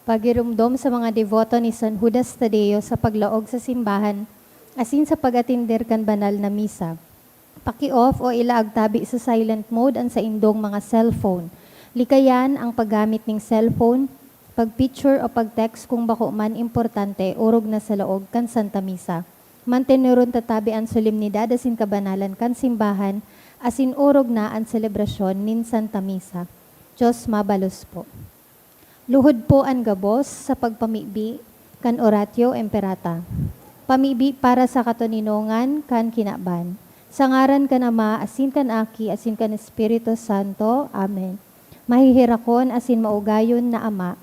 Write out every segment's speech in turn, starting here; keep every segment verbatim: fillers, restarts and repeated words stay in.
Pagiromdom sa mga deboto ni San Judas Tadeo sa paglaog sa simbahan asin sa pag-atender kan banal na misa. Paki-off o ilaag tabi sa silent mode an saindong mga cellphone. Likayan ang paggamit ning cellphone, pag-picture o pag-text kung bako man importante, orog na sa laog kan Santa Misa. Manteneron ta tabi an solemnidad asin kabanalan kan simbahan, asin orog na an selebrasyon nin Santa Misa. Diyos mabalos po. Luhod po an gabos sa pagpamibi kan Oratio Imperata. Pamibi para sa katoninongan kan kinaban. Sa ngaran kan Ama, asin kan Aki, asin kan Espiritu Santo. Amen. Maheherakon asin maugayon na Ama,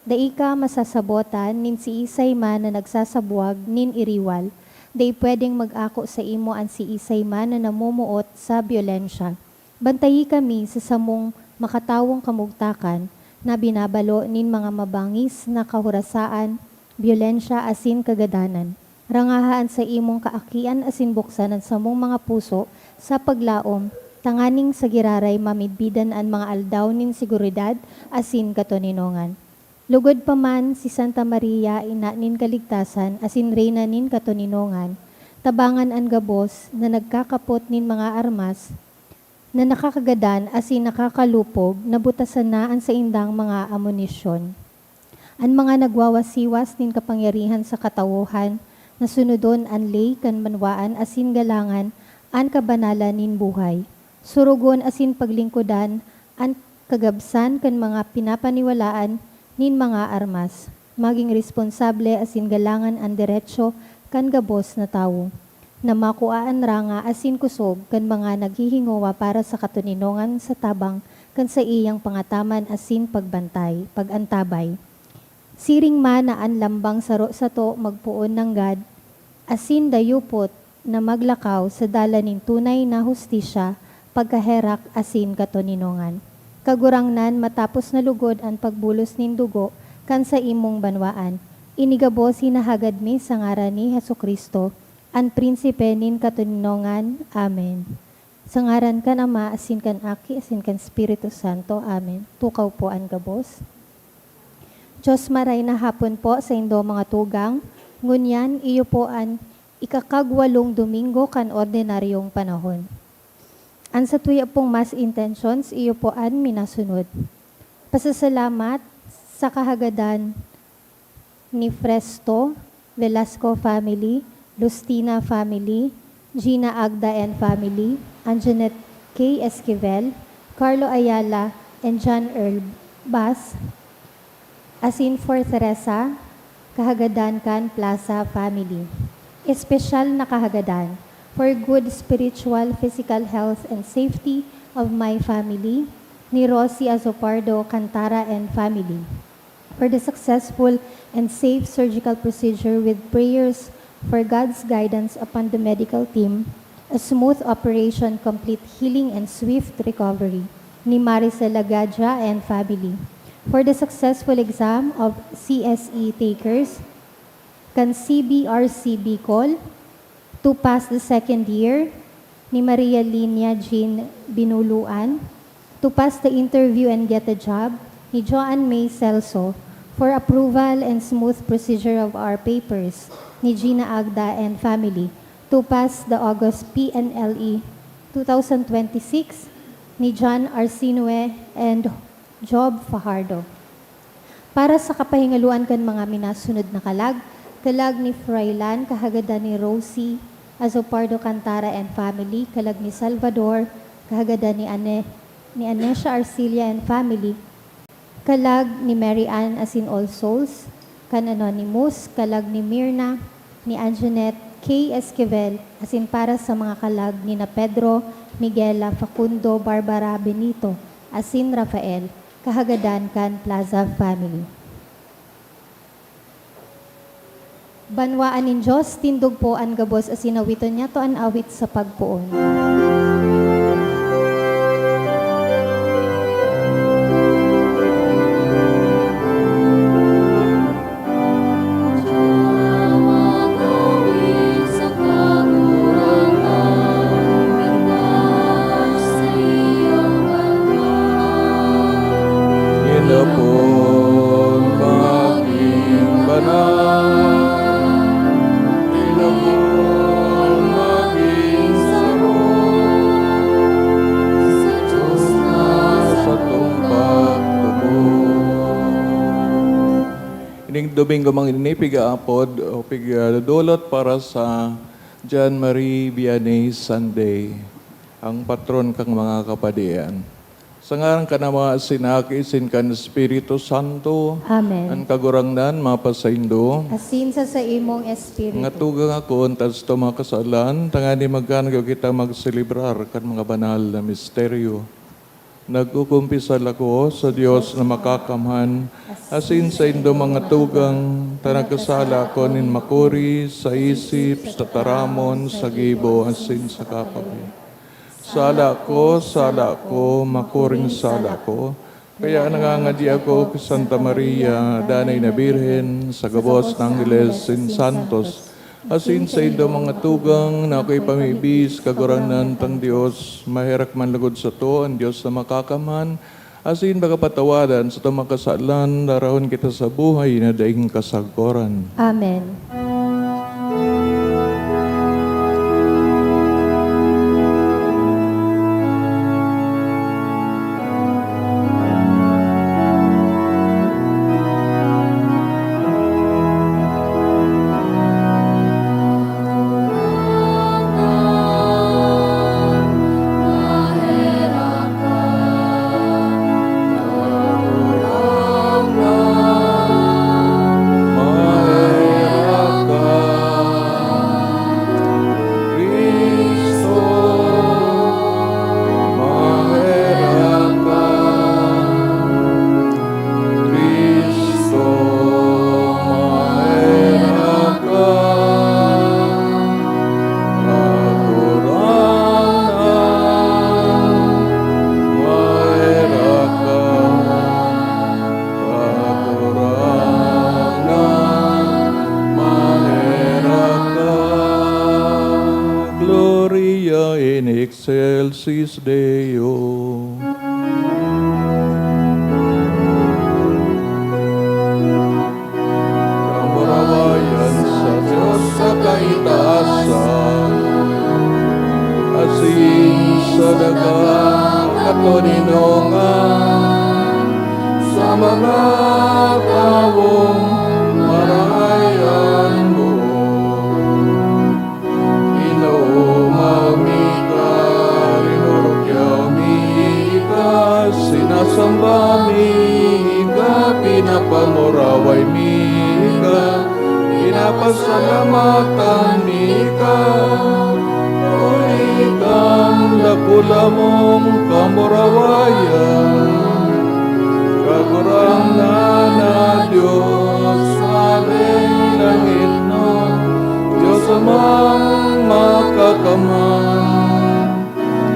dai ka masasabotan nin siisay man na nagsasabwag nin iriwal. Dai pwedeng mag-ako saimo an siisay man na namumuot sa byolensya. Bantayi kami sa samong makatawong kamugtakan na binabalo nin mga mabangis na kahorasaan, byolensya asin kagadanan. Rangaha an saimong kaakian asin buksan an samong mga puso sa paglaom, tanganing sa giraray mamidbidan an mga aldaw nin seguridad asin katoninongan. Lugod pa man si Santa Maria, Ina nin Kaligtasan asin Reyna nin Katoninongan, tabangan an gabos na nagkakapot nin mga armas na nakakagadan asin nakakalupog, nabutasan na an saindang mga amunisyon. An mga nagwawasiwas nin kapangyarihan sa katawohan, na sunodon an ley kan banwaan asin galangan an kabanalan nin buhay. Surugon asin paglingkodan an kagabsan kan mga pinapaniwalaan nin mga armas. Magin responsable asin galangan an deretso kan gabos na tawo, na makua an ranga asin kusog kan mga naghihingowa para sa katoninongan sa tabang kan saiyang pangataman asin pagbantay, pag-antabay. Siring man na an lambang saro sato magpoon nanggad asin dayupot na maglakaw sa dalan nin tunay na hustisya, pagkaherak asin katoninongan. Kagurangnan, matapos na lugod an pagbulos nin dugo kan saimong banwaan, ini gabos hinahagad mi sa ngaran ni Jesu-Cristo, an Prinsipe nin katoninongan. Amen. Sa ngaran kan Ama, asin kan Aki, asin kan Espiritu Santo. Amen. Tukaw po an gabos. Diyos, maray na hapon po saindo mga tugang. Ngunyan, iyo po an ikakagwalong Domingo kan ordinaryong panahon. An satuya pong Mass intentions, iyo po an minasunod. Pasasalamat sa kahagadan ni Fresto, Velasco family, Lustina family, Gina Agda and family, Anjanette K. Esquivel, Carlo Ayala, and John Earl Bas, asin for Teresa, kahagadan kan Plaza family. Espesyal na kahagadan for good spiritual, physical health and safety of my family, ni Rosie Azopardo Cantara and family. For the successful and safe surgical procedure with prayers for God's guidance upon the medical team, a smooth operation, complete healing, and swift recovery ni Maricel Lagadia and family. For the successful exam of C S E takers kan C B R C Bicol to pass the second year ni Maria Linia Jean Binuluan, to pass the interview and get a job ni Joanne May Celso, for approval and smooth procedure of our papers ni Gina Agda and family, to pass the August P N L E two thousand twenty-six ni John Arsinue and Job Fajardo. Para sa kapahingaloan kan mga minasunod na kalag, kalag ni Froilan, kahagadan ni Rosie Azopardo Cantara and family, kalag ni Salvador, kahagadan ni Ane-, ni Anesia Arcilia and family, kalag ni Mary Ann asin All Souls, kan Anonymous, kalag ni Mirna, ni Anjanette K. Esquivel, asin para sa mga kalag ni na Pedro, Miguela, Facundo, Barbara, Benito, asin Rafael, kahagadan kan Plaza family. Banwaan nin Dios, tindog po an gabos asin awiton niyato an awit sa pagpoon. Inapon Domingo man ini pigaapod o pigadodolot para sa John Marie Vianney Sunday, ang patron kan mga kapadian. Sa ngaran kan Ama, asin Aki, asin kan Espiritu Santo. Amen. An Kagurangnan mapasaindo. Asin sa saimong espiritu. Mga tugang ako, untas to mga kasalan, tangani magkangayo kita magselebrar kan mga banal na misteryo. Nagkukumpisal ako sa Dios na makakamhan, asin saindo mga tugang, ta nagkasala ako nin makuri sa isip, sa taramon, sa gibo, asin sa kakabi. Sala ko, sala ko, makuring sala ko. Kaya nangangadi ako ki Santa Maria, Danay na Birhen, sa gabos na angheles asin santos, asin saindo mga tugang na akoy pamibi sa Kagurangnan tang Dios. Maherak man logod sato an Dios na makakamhan, asin pakapatawadan satong mga kasalan, darahon kita sa buhay na daing kasagkoran. Amen. Cristo, maherak ka. Kagurangnan, maherak ka. Kagurangnan, maherak ka. Gloria in excelsis Deo. Kamurawayan sa Dios sa kaitaasan, asin sa dagang katoninongan sa mga tawong marahay an boot. Inomaw mi ka, rinurukyaw mi ka, sinasamba mi ka, pinapamuraway mi ka, pinapasalamatan mi ka. Huli kan dakula mong kamurawayan, Kagurangnan na Dios, Hadeng langitnon, Dios Amang Makakamhan,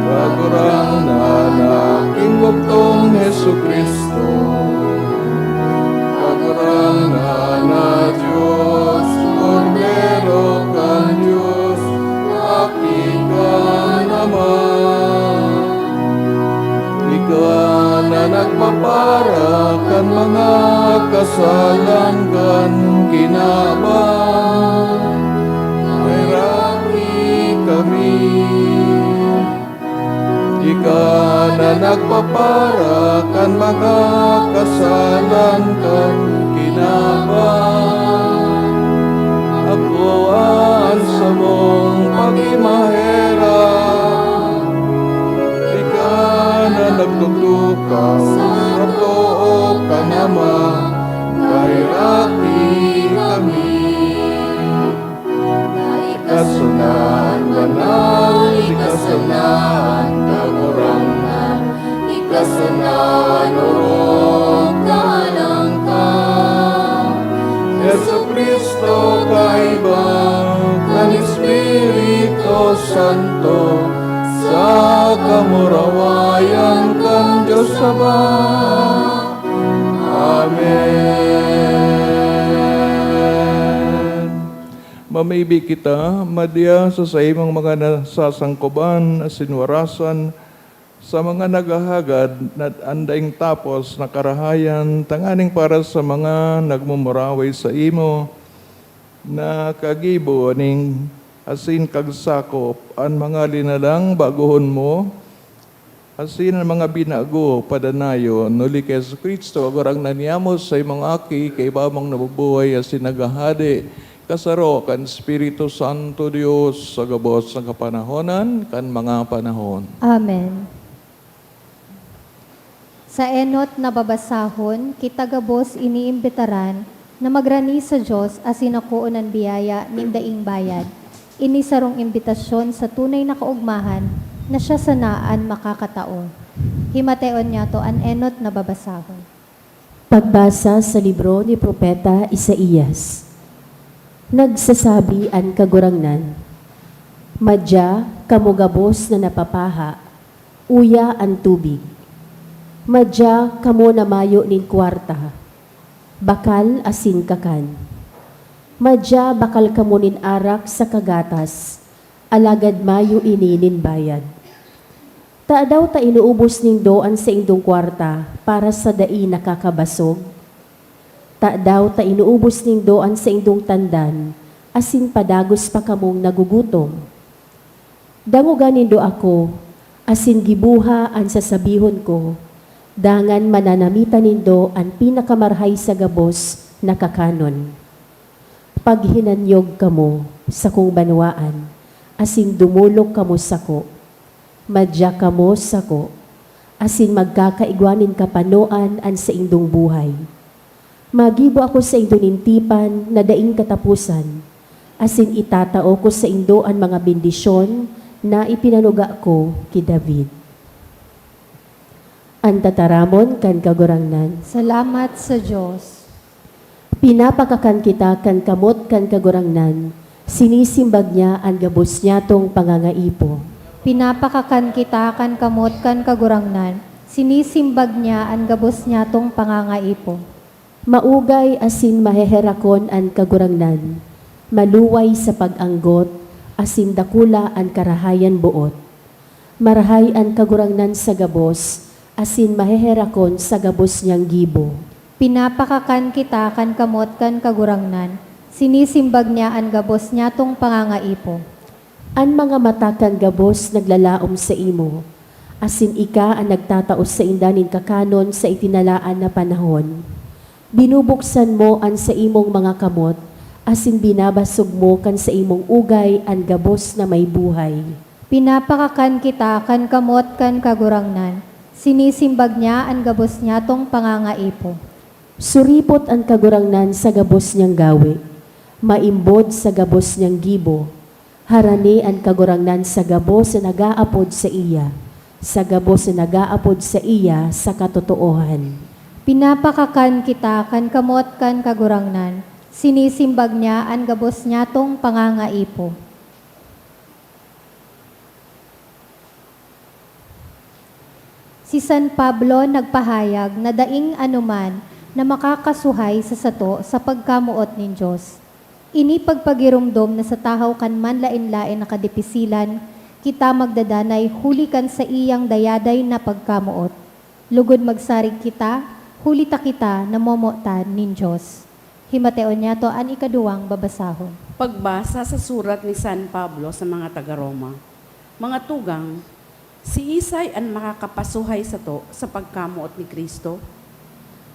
Kagurangnan na aking bugtong Jesu-Cristo, Kagurangnan na Dios, Kordero kan Dios, Aki kan Ama. Ika na nagpapara kan mga kasalan kan kinaban, maheraki kami. Ika na nagpapara kan mga kasalan kan kinaban, akoa an samong pakimaherak. Ika na nagtutukaw sa too kan Ama, maheraki kami. Ika sana an banal, ika sana an kagurangnan, ika sana an orog kahalangkahan. Jesu-Cristo, kaiba kan Espiritu Santo, sa kamurawayan kan Dios Ama. Amen. Mamibi kita, madya sa saimong mga nasasangkoban asin warasan, sa mga naghahagad na an daing tapos na karahayan, tanganing para sa mga nagmumuraway saimo na kagibo nin asin kagsakop an mga linalang bagohon mo, Asin an mga binago padanayon, huli ki Jesu-Cristo, Kagurangnan niyamo, sa imong Aki, kaiba mong nabubuhay asin naghahade, kasaro kan Espiritu Santo, Dios, sa gabos na kapanahonan kan mga panahon. Amen. Sa enot na babasahon, kita gabos iniimbitaran na magrani sa Dios asin akoon an biyaya nin daing bayad. Ini sarong imbitasyon sa tunay na kaogmahan na siya sana an makakatao. Himateon niyato an enot na babasahon. Pagbasa sa libro ni Propeta Isaias. Nagsasabi an Kagurangnan, "Madya kamo gabos na napapaha, uya an tubig. Madya kamo na mayo nin kwarta, bakal asin kakan. Madya bakal kamo nin arak saka gatas, alagad mayo ini nin bayad. Tadaw ta inuubos nindo an saindong kwarta para sa dai nakakabasog? Tadaw ta inuubos nindo an saindong tandan asin padagos pa kamong nagugutom? Dangoga nindo ako, asin giboha an sasabihon ko, dangan mananamitan nindo an pinakamarahay sa gabos na kakanon. Paghinanyog kamo, sakong banwaan, asin dumolok kamo sako. Madya kamo sako, asin magkakaigwa nin kapanoan an saindong buhay. Magibo ako saindo nin tipan na daing kataposan, asin itatao ko saindo an mga bendisyon na ipinanuga ko ki David." An tataramon kan Kagurangnan. Salamat sa Dios. Pinapakakan kita kan kamot kan Kagurangnan, sinisimbag niya an gabos niyatong pangangaipo. Pinapakakan kita kan kamot kan Kagurangnan, sinisimbag niya an gabos niyatong pangangaipo. Maugay asin maheherakon an Kagurangnan, maluway sa pag-anggot, asin dakula an karahayan boot. Marahay an Kagurangnan sa gabos, asin maheherakon sa gabos niyang gibo. Pinapakakan kita kan kamot kan Kagurangnan, sinisimbag niya an gabos niyatong pangangaipo. An mga mata kan gabos naglalaom saimo, asin ika an nagtatao sainda nin kakanon sa itinalaan na panahon. Binubuksan mo an saimong mga kamot, asin binabasog mo kan saimong ugay an gabos na may buhay. Pinapakakan kita kan kamot kan Kagurangnan, sinisimbag niya an gabos niyatong pangangaipo. Suripot an Kagurangnan sa gabos niyang gawe, maimbod sa gabos niyang gibo. Harani an Kagurangnan sa gabos na nag-aapod saiya, sa gabos na nag-aapod saiya sa katotoohan. Pinapakakan kita kan kamot kan Kagurangnan, sinisimbag niya an gabos niyatong pangangaipo. Si San Pablo nagpahayag na daing anoman na makakasuhay sa sato sa pagkamoot nin Dios. Ini pagpagiromdom na sa tahaw kan manlaen-laen na kadipisilan, kita magdadanay huli kan saiyang dayaday na pagkamoot. Lugod magsarig kita, huli ta kita namomotan nin Dios. Himateon niyato an ikaduwang babasahon. Pagbasa sa surat ni San Pablo sa mga taga Roma. Mga tugang, siisay an makakapasuhay sato sa pagkamoot ni Cristo?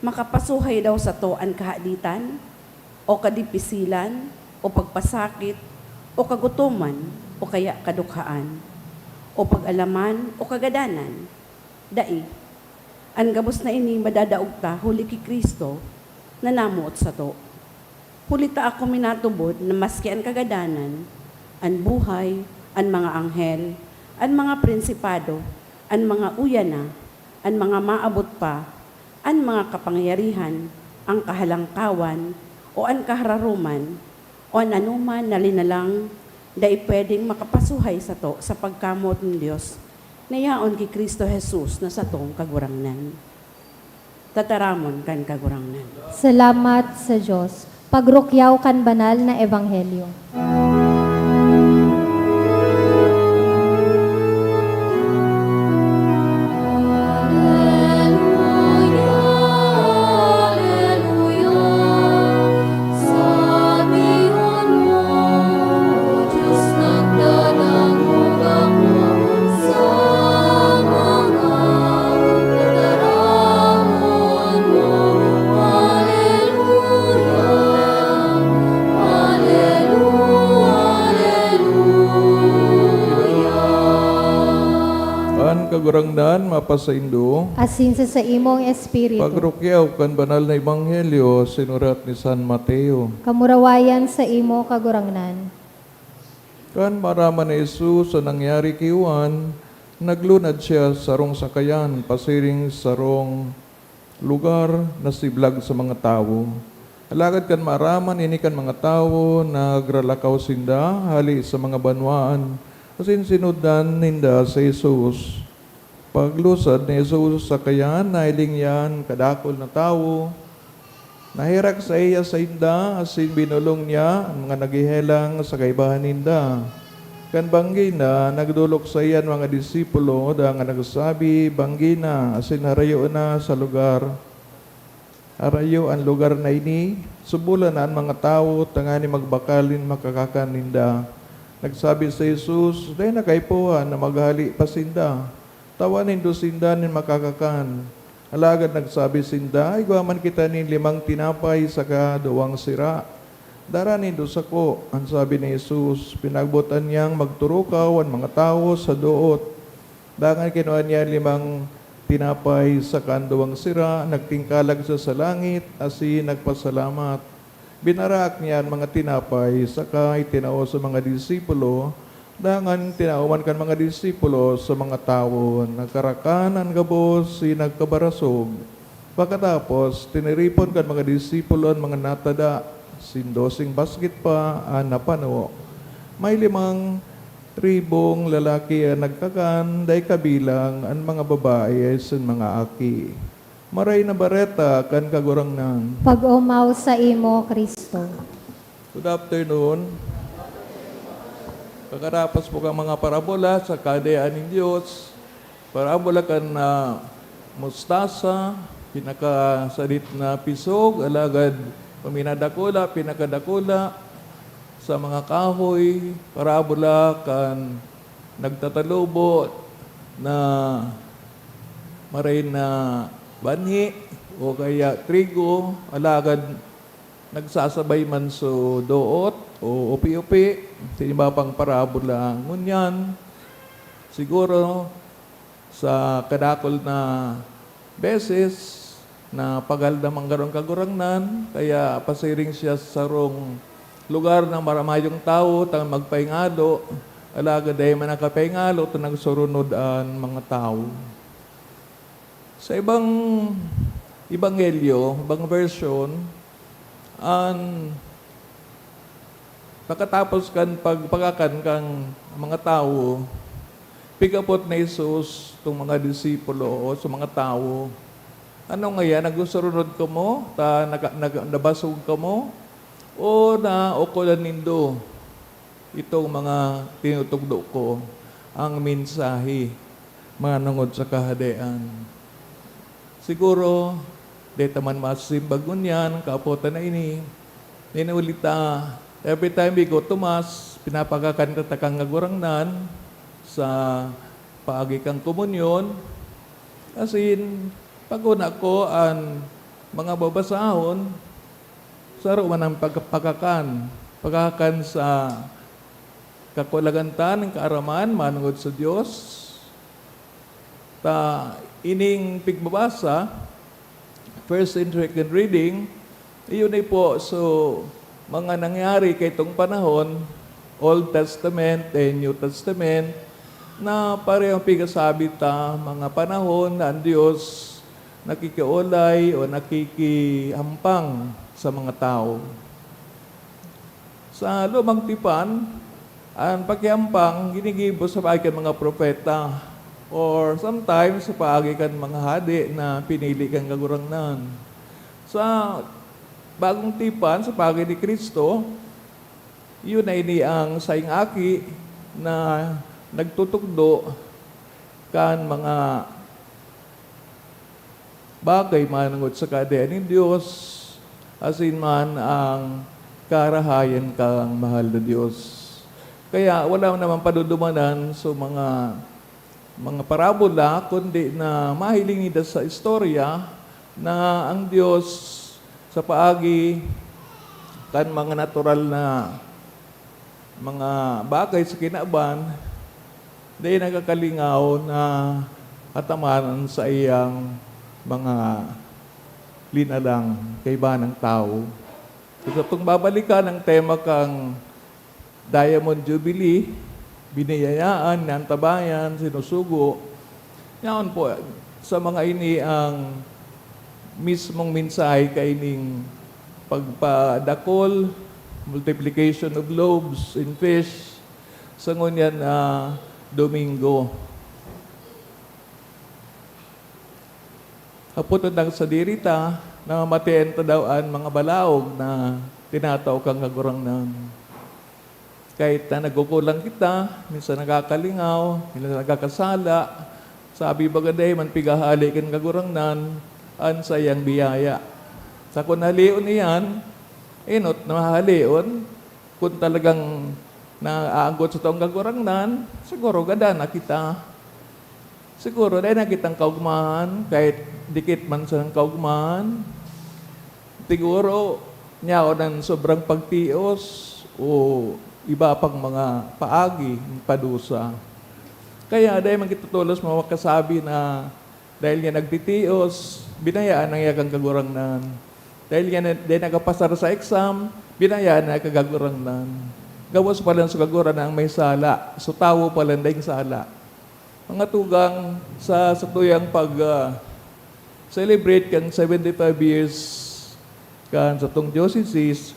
Makapasuhay daw sato an kahaditan, o kadipisilan, o pagpasakit, o kagutoman, o kaya kadukhaan, o pag-alaman, o kagadanan? Dai. An gabos na ini madadaog ta huli ki Cristo na namoot sato. Huli ta ako minatubod na maski an kagadanan, an buhay, an mga anghel, an mga prinsipado, an mga uya na, an mga maabot pa, an mga kapangyarihan, an kahalangkawan, o an kahararoman, o an anoman na linalang, dai pwedeng makapasuhay sato sa pagkamoot nin Dios na yaon ki Cristo Jesus na satong Kagurangnan. Tataramon kan Kagurangnan. Salamat sa Dios. Pagrukyaw kan banal na ebanghelyo. Kagurangnan, mapasaindo. Asin sa saimong espiritu. Pagrukyaw kan banal na ebanghelyo sinurat ni San Mateo. Kamurawayan sa imo, Kagurangnan. Kan maaraman ni Jesus an nangyari ki Juan, naglunad siya sa sarong sakayan pasiring sa sarong lugar na siblag sa mga tawo. Alagad kan maaraman ini kan mga tawo, nagralakaw sinda hale sa mga banwaan, asin sinundan ninda si Jesus. Paglusad ni Jesus sa sakayan, nahiling niya an kadakul na tawo. Naherak saiya sainda, asin binolong niya an mga naghehelang sa kaibahan ninda. Kan banggi na, nagdolok saiya an mga disipulo, dangan nagsabi, "Banggi na, asin harayo na sa lugar. Harayo an lugar na ini, subolan na an mga tawo, tanganing magbakal nin makakakan ninda." Nagsabi si Jesus, "Dai na kaipuhan na maghale pa sinda. Tawan nindo sinda nin makakakan." Alagad nagsabi sinda, "Igwa man kita nin limang tinapay saka duwang sira. Dara nindo sako," an sabi ni Jesus. Pinagbotan niyang magturukaw an mga tawo sa doot. Dangan kinua niya an limang tinapay saka an duwang sira, nagtingkalag siya sa langit, asin nagpasalamat. Binaraak niya an mga tinapay saka itinao sa mga disipulo, dangan tinao man kan mga disipulo sa mga tawo. Nagkarakan an gabos, asin nagkabarasog. Pakatapos, tiniripon kan mga disipulo an mga natada, asin doseng basket pa an napano. May limang ribong lalaki an nagkakan, dai kabilang an mga babae asin mga aki. Maray na Bareta kan Kagurangnan. Pag-omaw saimo, Cristo. Good afternoon. Pagkatapos po kan mga parabola sa Kahadean nin Dios, parabola kan, ah, mustasa, pinakasadit na pisog, alagad paminadakula, pinakadakula sa mga kahoy, parabola kan nagtatalubo na maray na banhi o kaya trigo, alagad nagsasabay man sa doot o upi-upi, sa iba pang parabola ngunyan. Siguro, sa kadakul na beses, napagal naman garo an Kagurangnan, kaya pasiring siya sa sarong lugar na maramayong tawo, tanganing magpahingalo, alagad dai man nakapahingalat ta nagsurunod an mga tawo. Sa ibang ebanghelyo, ibang version, an pakatapos kan pagpakakan kan mga tawo, pig-apot ni Jesus tong mga disipulo o sa mga tawo, "Ano ngayan, nagsurunod kamo ta naka-, naka-, nabasog kamo, o naokolan nindo itong mga tinutugdo ko, ang mensahe manongod sa Kahadean?" Siguro, dai ta man masimbag ngunyan, kaapotan na ini. Nin huli ta, every time we go to Mass, pinapakakan ta kan Kagurangnan sa paagi kan komunyon. Asin, pag una ko an mga babasahon, saro man an pagpakakan, pagkakan sa kakulangan ta nin kaaraman manongod sa Dios. Ta ining pigbabasa, first and second reading, iyo ni po, so, mga nangyari kaitong panahon, Old Testament and New Testament, na parehong pigasabi ta, mga panahon na ang Dios nakikiolay o nakikiampang sa mga tawo. Sa Lumang Tipan, an pakiampang ginigibo sa paagi kan mga propeta, or sometimes sa paagi kan mga hade na pinili kan Kagurangnan. Sa Bagong Tipan, sa paagi ni Cristo, iyo na ini ang saing aki na nagtutukdo kan mga bagay manongod sa Kahadean nin Dios, asin man ang karahayan kan mahal na Dios. Kaya wala namang padudumanan sa mga, mga parabola, kundi na mahiling ninda sa istorya na ang Dios sa paagi kan mga natural na mga bagay sa kinaban, dai nagkakalingaw na ataman an saiyang mga linalang kaiba ng tawo. So, itong babalikan ang tema kang Diamond Jubilee, biniyayaan, naantabayan, sinusugo. Yaon po, sa mga ini ang mismong mensahe kaining pagpadakol, multiplication of loaves and fish, sa ngunyan na Domingo. Hapot na nagsadiri ta, namamatean ta daw an mga balaog na tinatao kan Kagurangnan. Kahit na nagkukulang kita, minsan nagkakalingaw, minsan nagkakasala, sabi baga dai man pighahale kan Kagurangnan an saiyang biyaya. Sa kun haleon iyan, enot na haleon, kun talagang naaagot sa taong Kagurangnan, siguro gadan na kita. Siguro, dai na kitang kaugmahan, kahit dikit man sa kaugmahan. Siguro, niyaon ang sobrang pagtios o iba pang mga paagi ng padusa. Kaya, dai man kita tolos mawakasabi na dahil nga nagtitios, binayaan na niya kan Kagurangnan. Dahil nga na, dahil nagkapasar sa exam, binayaan na kan Kagurangnan. Gabos pa lang sa Kagurangnan ang may sala. So, tawo pa lang daing sala. Mga tugang, sa satuyang pag, ah, celebrate kan seventy-five years kan satong diocese,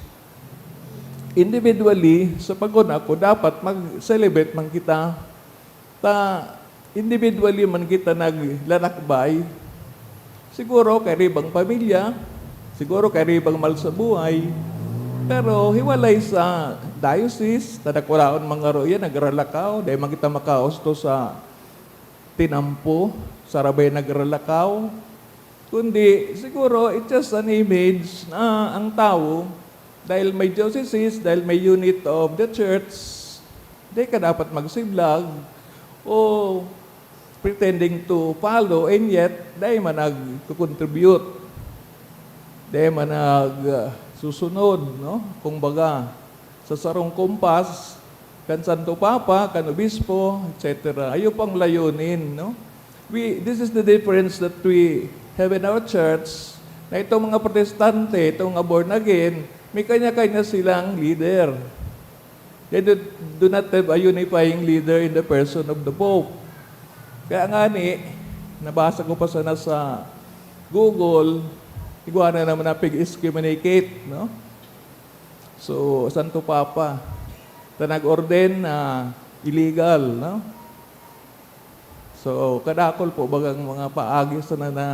individually, sa pagkuna ko, dapat mag-celebrate man kita. Ta, individually man kita naglalakbay. Siguro, kairibang pamilya, siguro, kairibang mahal sa buhay, pero hiwalay sa diocese, ta dakulaon man ngaro iyan, nagralakaw, dai man kita makahusto sa tinampo, sarabay nagralakaw. Kundi, siguro, it's just an image na ang tawo, dahil may diocese, dahil may unit of the church, di ka dapat magsiblag o pretending to follow, and yet, dai man nagko-contribute, dai man nag, ah, susunod, no? Kumbaga, sa sarong kompas, kan Santo Papa, kan Obispo, et cetera. Ayo pang layunin, no? We, this is the difference that we have in our church, na itong mga protestante, itong mga born again, may kanya-kanya silang leader. They do, do not have a unifying leader in the person of the Pope. Kaya nga ni, nabasa ko pa sana sa Google, igwa na naman na pig-excommunicate, no? So, Santo Papa, ta nag-ordain na illegal, no? So, kadakol po bagang mga paagi sana na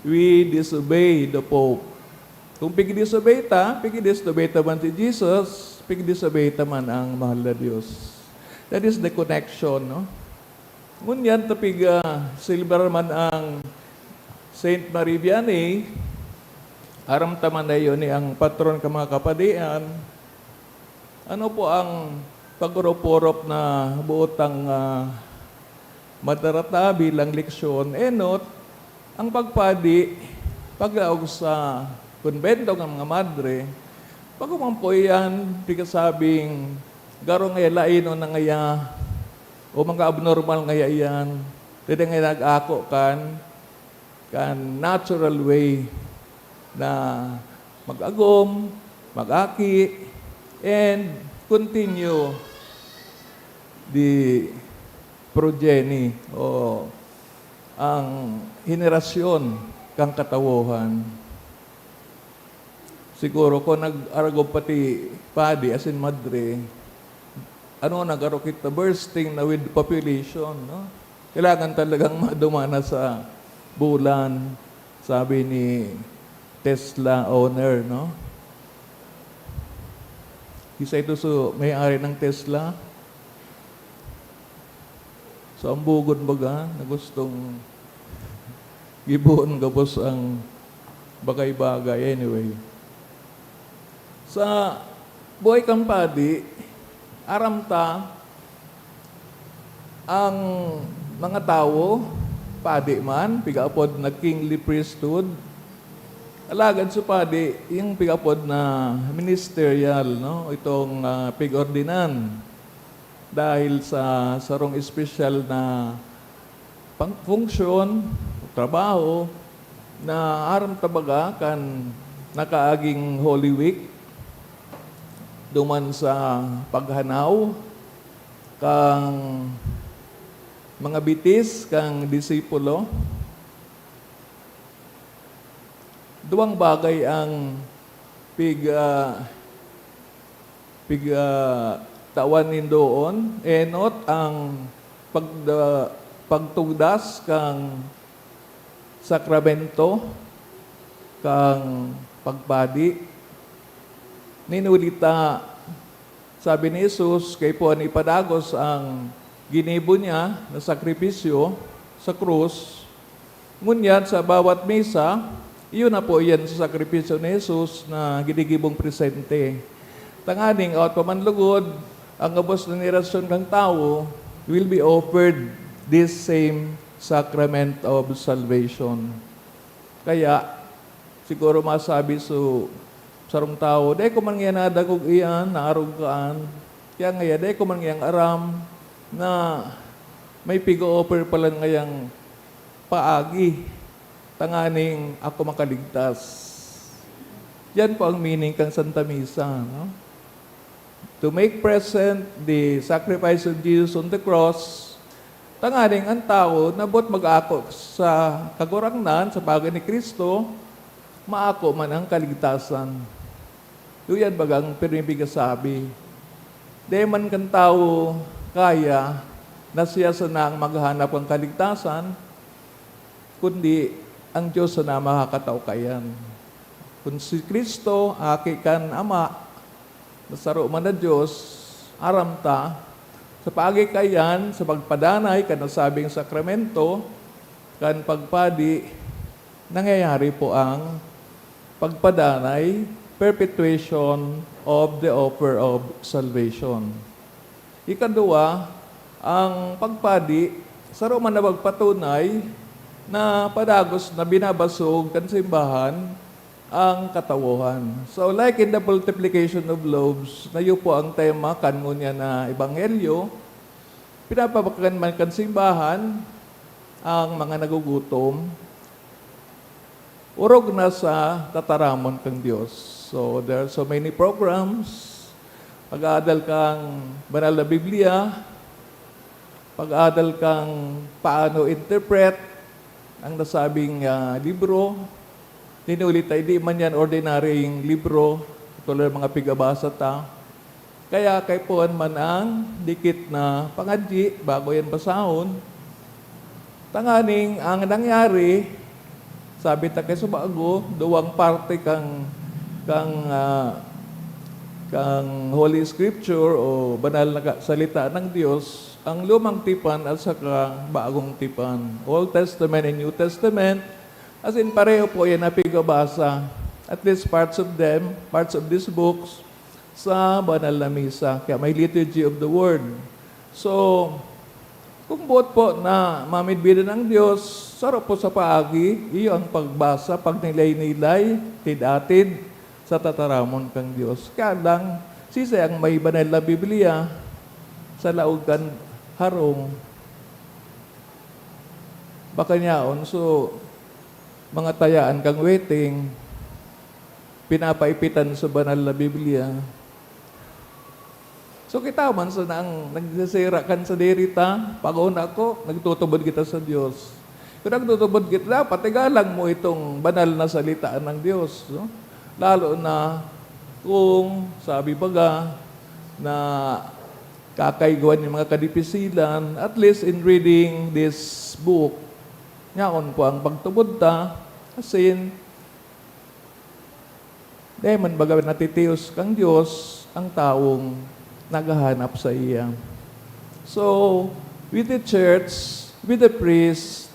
we disobey the Pope. Kung pigi-disobey ta, pigi-disobey ta man si Jesus, pigi-disobey ta man ang mahal na Dios. That is the connection, no? Ngunyan, ta pig, ah, silibrar man ang Saint Marie Vianney, aram ta man na yun, eh, ang patron ka mga kapadian. Ano po ang pag-orop-orop na boot ang, ah, madarata bilang leksyon? Enot, ang pagpadi, paglaog sa kumbento ng mga madre, pag-umampo iyan, pikasabing, garo ngaya lain o nangaya, o mga abnormal ngaya iyan, dai ngaya nag-ako kan, kan natural way na mag-agom, mag-aki, and continue the progeny o ang henerasyon kan katawohan. Siguro kung nag-aragop pati padi asin madre, ano, nag-arukit na bursting na with population, no? Kailangan talagang madumana sa bulan, sabi ni Tesla owner, no? Isa ito sa may-ari ng Tesla. So, ang bugon baga na gustong gibohon gabos ang bagay-bagay. Anyway, sa buhay kan padi, aram ta, ang mga tawo, padi man, pigaapod na kingly priesthood, alagad sa padi, yung pigaapod na ministerial, no? Itong, ah, pig-ordinan. Dahil sa sarong espesyal na pang-, function, trabaho, na aram ta baga kan nakaaging Holy Week, duman sa paghanaw kan mga bitis kan disipulo. Duwang bagay ang pig-, ah, pig-, ah, tawan nindoon. Enot ang pag-, ah, pagtugdas kan sakramento kan pagpadi. Nin huli ta, sabi ni Jesus, kaipuhan ipadagos an ginibo niya na sakripisyo sa krus. Ngunyan, sa bawat misa, iyo na po iyan sa sakripisyo ni Jesus na ginigibong presente. Tanganing, awat pa man lugod, ang gabos na henerasyon kan tawo will be offered this same sacrament of salvation. Kaya, siguro masabi so sarong tawo, "Dai ko man ngaya nadangog iyan, naarog kaan." Kaya ngaya, dai ko man ngayang aram na may piga-offer pala ngayang paagi tanganing ako makaligtas. Yan po ang meaning kan Santa Misa, no? To make present the sacrifice of Jesus on the cross, tanganing an tawo na boot mag-ako sa Kagurangnan, sa paagi ni Cristo, maako man an kaligtasan. Duyan bagang pirmi pigasabi. Dai man kan tawo kaya na siya sana ang maghahanap kan kaligtasan, kundi ang Dios sana makakatao kaiyan. Kun si Cristo, Aki kan Ama, na saro man na Dios, aram ta, sa paagi kaiyan, sa pagpadanay kan nasabing sakramento, kan pagpadi, nangyayari po ang pagpadanay, perpetuation of the offer of salvation. Ikaduwa, ang pagpadi, saro man na pagpatunay na padagos na binabasog kan simbahan ang katawohan. So, like in the multiplication of loaves, na iyo po ang tema kan ngunyan na ebanghelyo, pinapabakan man kan simbahan ang mga nagugutom, orog na sa tataramon kan Dios. So, there are so many programs. Pag-aadal kang Banal na Biblia, pag-aadal kang paano interpret ang nasabing, ah, libro. Nin huli ta, hindi man yan ordinaryong libro, tulad ng mga pigabasa ta. Kaya kaipuhan man ang dikit na pangadyi bago yan basahon. Tanganing ang nangyari, sabi ta kay subago, duwang parte kang, kang, ah, kang Holy Scripture o banal na ka-, salita ng Dios, ang Lumang Tipan at saka Bagong Tipan, Old Testament and New Testament, as in, pareho po yan na pigabasa, at least parts of them, parts of these books, sa banal na misa. Kaya may Liturgy of the Word. So, kung boot po na mamidbidan ang Dios, saro po sa paagi, iyo ang pagbasa, pagnilay-nilay, tid-atid sa tataramon kan Dios. Kaya lang, sisay ang may banal na Biblia sa laog kan harong? Baka nyaon, so, mga tayaan kang waiting, pinapaipitan sa banal na Biblia. So, kita man sana ang nagsisira kan sadiri ta, pag-una ko, nagtutubod kita sa Dios. Kung nagtutubod kita, dapat igalang mo itong banal na salita ng Dios, no? Lalo na kung, sabi baga, na kakaigwan yung mga kadipisilan, at least in reading this book, yaon po ang pagtubod ta, asin, dai man baga natitios kang Dios ang tawong naghahanap saiya. So, with the church, with the priest,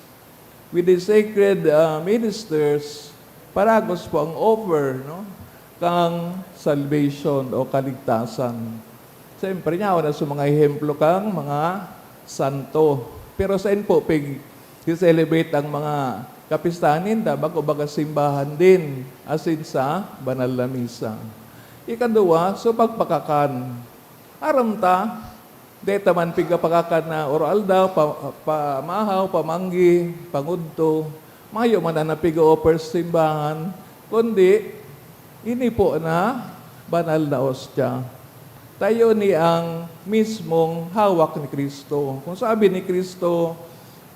with the sacred, ah, ministers, paragos po ang offer, no, kang salvation o kaligtasan. Siyempre, yaon na sa mga ehemplo kang mga santo. Pero sain po pig-, i-celebrate ang mga kapistahan ninda? Bako baga simbahan din, asin sa banal na misa. Ikaduwa, so pagpakakan. Aram ta, Di ta man pigapakakan na oro-aldaw, pa-, pamahaw, pamanggi, pangudto. Mayo man na napiga-offer sa simbahan, kundi ini po na banal na ostya. Tayo ni ang mismong hawak ni Cristo. Kung sabi ni Cristo,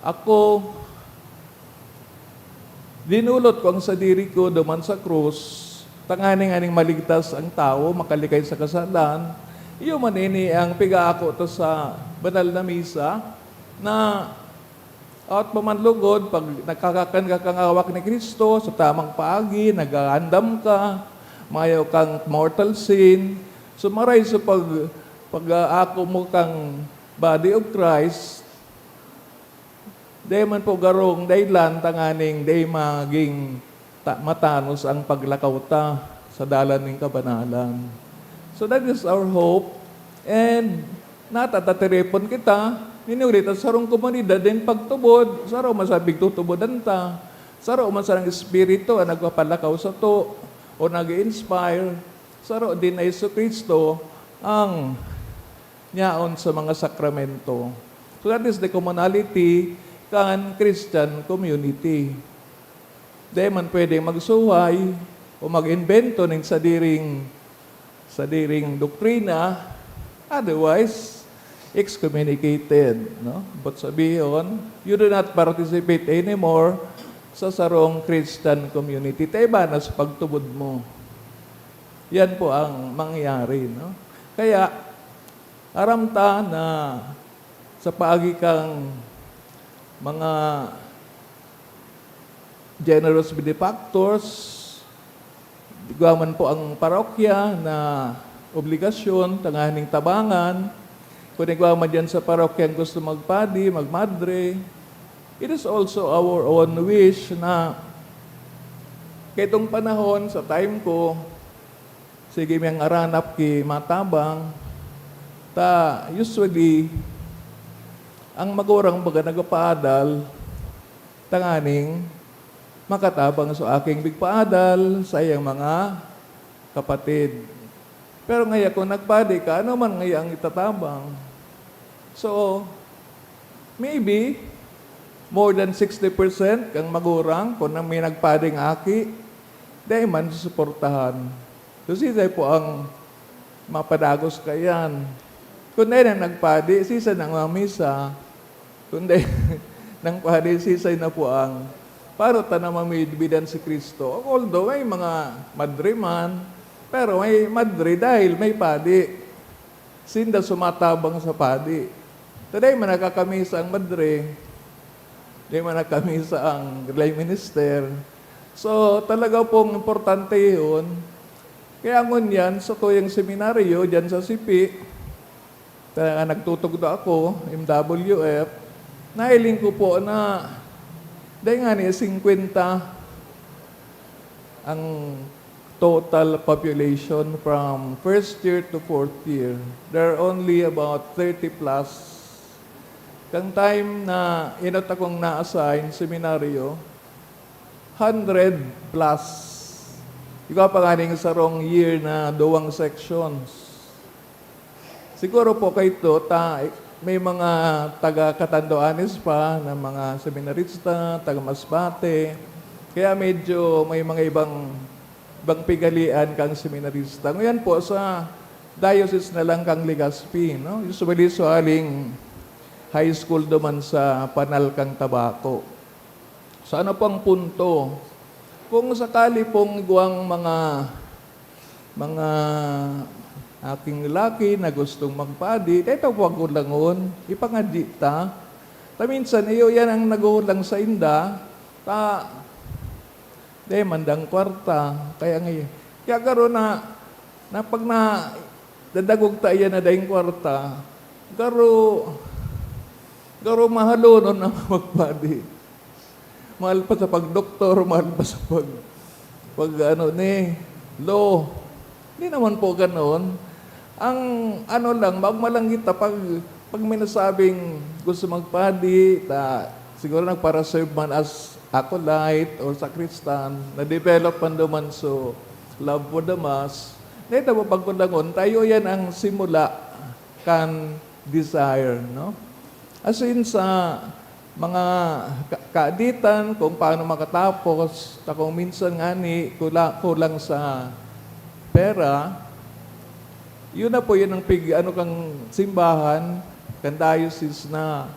"Ako, dinulot ko ang sadiri ko duman sa krus, tanganing aning maligtas ang tawo, makalikay sa kasalan." Iyo man ini ang pigaako ta sa banal na misa, na at pamanlugod, pag nagkakakan ka kan hawak ni Cristo, sa tamang paagi, nag-aandam ka, mayo kang mortal sin, so maray sa pag-, pag-aako mo kang body of Christ, dai man po garong dahilan tanganing dai magin ta-, matanos ang paglakaw ta sa dalan nin kabanalan. So that is our hope. And natatiripon kita, nin huli ta sarong komunidad nin pagtubod, saro man sa pigtutubodan ta, saro man sarong espiritu an nagpapalakaw sato o nag-i-inspire, saro din na Jesu-Cristo ang yaon sa mga sakramento. So that is the commonality kan Christian community. Dai man pwedeng magsuhay o mag-imbento nin sadiring, sadiring doktrina, otherwise, excommunicated, no? But sabihon, you do not participate anymore sa sarong Christian community. Ta iba na sa pagtubod mo. Yan po ang mangyayari, no? Kaya, aram ta na sa paagi kang mga generous benefactors, igwa man po ang parokya na obligasyon tanganing tabangan. Kung igwa man diyan sa parokya ang gusto magpadi, magmadre, it is also our own wish na kaitong panahon, sa time ko, sige miyang aranap ki matabang. Ta, usually, ang magurang baga nagpapaadal, tanganing makatabang sa aking pigpaadal sa iyang mga kapatid. Pero ngaya, kung nagpadi ka, ano man ngaya ang itatabang? So, maybe, more than sixty percent kang magurang, kung nang may nagpading aki, dai man susuportahan. So, siisay po ang mapadagos kaiyan? Kung dai na nagpadi, siisay nang mamisa? Kung dai nang padi, siisay na po ang, paano ta na mamidbidan si Cristo? Although may mga madre man, pero may madre dahil may padi. Sinda sumatabang sa padi. Ta dai man nakakamisa ang madre, dai man nakakamisa ang lay minister. So, talaga pong importante yun. Kaya ngunyan, sa tuyang seminaryo, dyan sa Sipi, talaga nagtutugdo ako, M W F, nahiling ko po na dai ngani singkwenta ang total population from first year to fourth year. There are only about thirty plus. Kang time na inot akong na-assign seminaryo, hundred plus. Igwa pa nganing sarong year na duwang sections. Siguro po kaito, ta-, may mga taga Catanduanes pa na mga seminarista, taga Masbate. Kaya medyo may mga ibang, ibang pigalian kang seminarista. Ngayon po, sa diocese na lang kang Legazpi, no? Usually, suhaling high school duman sa panal kang Tabaco. So, ano pang punto? Kung sakali pong igwang mga, mga aking lalaki na gustong magpadi, dai ta paghulangon, ipangadyi ta. Ta minsan, iyo yan ang naghuhulang sainda, ta, dai man dang kwarta. Kaya ngay-, kaya garo na, na pag na, dadagog ta iyan na daing kwarta, garo, garo mahalonon ang magpadi. Mahal pa sa pagdoktor, mahal pa sa pag, pag ano ni, law. Hindi naman po ganon. Ang ano lang, magmalangit na pag, pag may nasabing gusto magpadi, ta, siguro nagparaserve man as acolyte or sacristan, na-develop man duman so love for the mass, dahil na pagkulangon, tayo yan ang simula kan desire, no? As in, sa mga ka-, kaaditan kung paano makatapos, ta kung minsan ngani kula-, kulang sa pera, yun na po, yun ang pig-, ano, kang simbahan, kang diocese na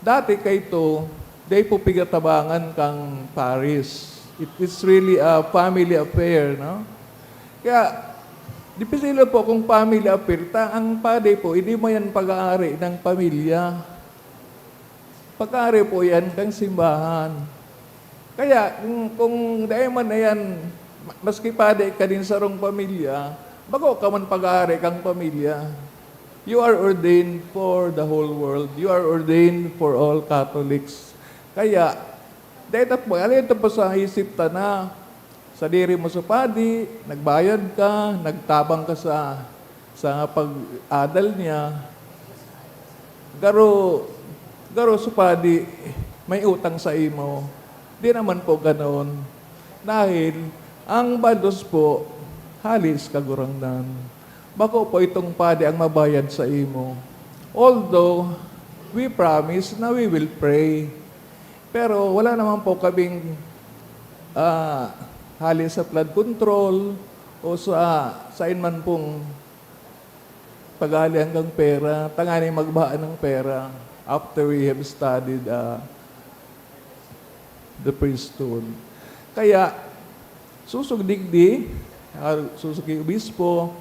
dati kaito, dai po pigatabangan kang parish. It is really a family affair, no? Kaya, dipisil po kung family affair ta, ang padi po, hindi mo yan pag-aari ng pamilya. Pag-aari po yan kang simbahan. Kaya, kung, kung dai man na yan, ma-, maski padi ka din sarong pamilya, bako ka man pag-aari kang pamilya. You are ordained for the whole world. You are ordained for all Catholics. Kaya, dai ta po, alin ta po sa isip ta na, sadiri mo sa padi, nagbayad ka, nagtabang ka sa, sa pag-adal niya. Garo, garo sa padi, may utang sa imo. Di naman po ganon. Dahil, ang balos po, hali sa Kagurangnan. Bako po itong padi ang mabayad sa imo. Although, we promise na we will pray. Pero wala naman po kaming, ah, hali sa flood control o sa, sain man pong paghahalian kang pera, tanganing magbaan ng pera after we have studied, ah, the priesthood. Kaya, susog digdi, ah, susog ki obispo,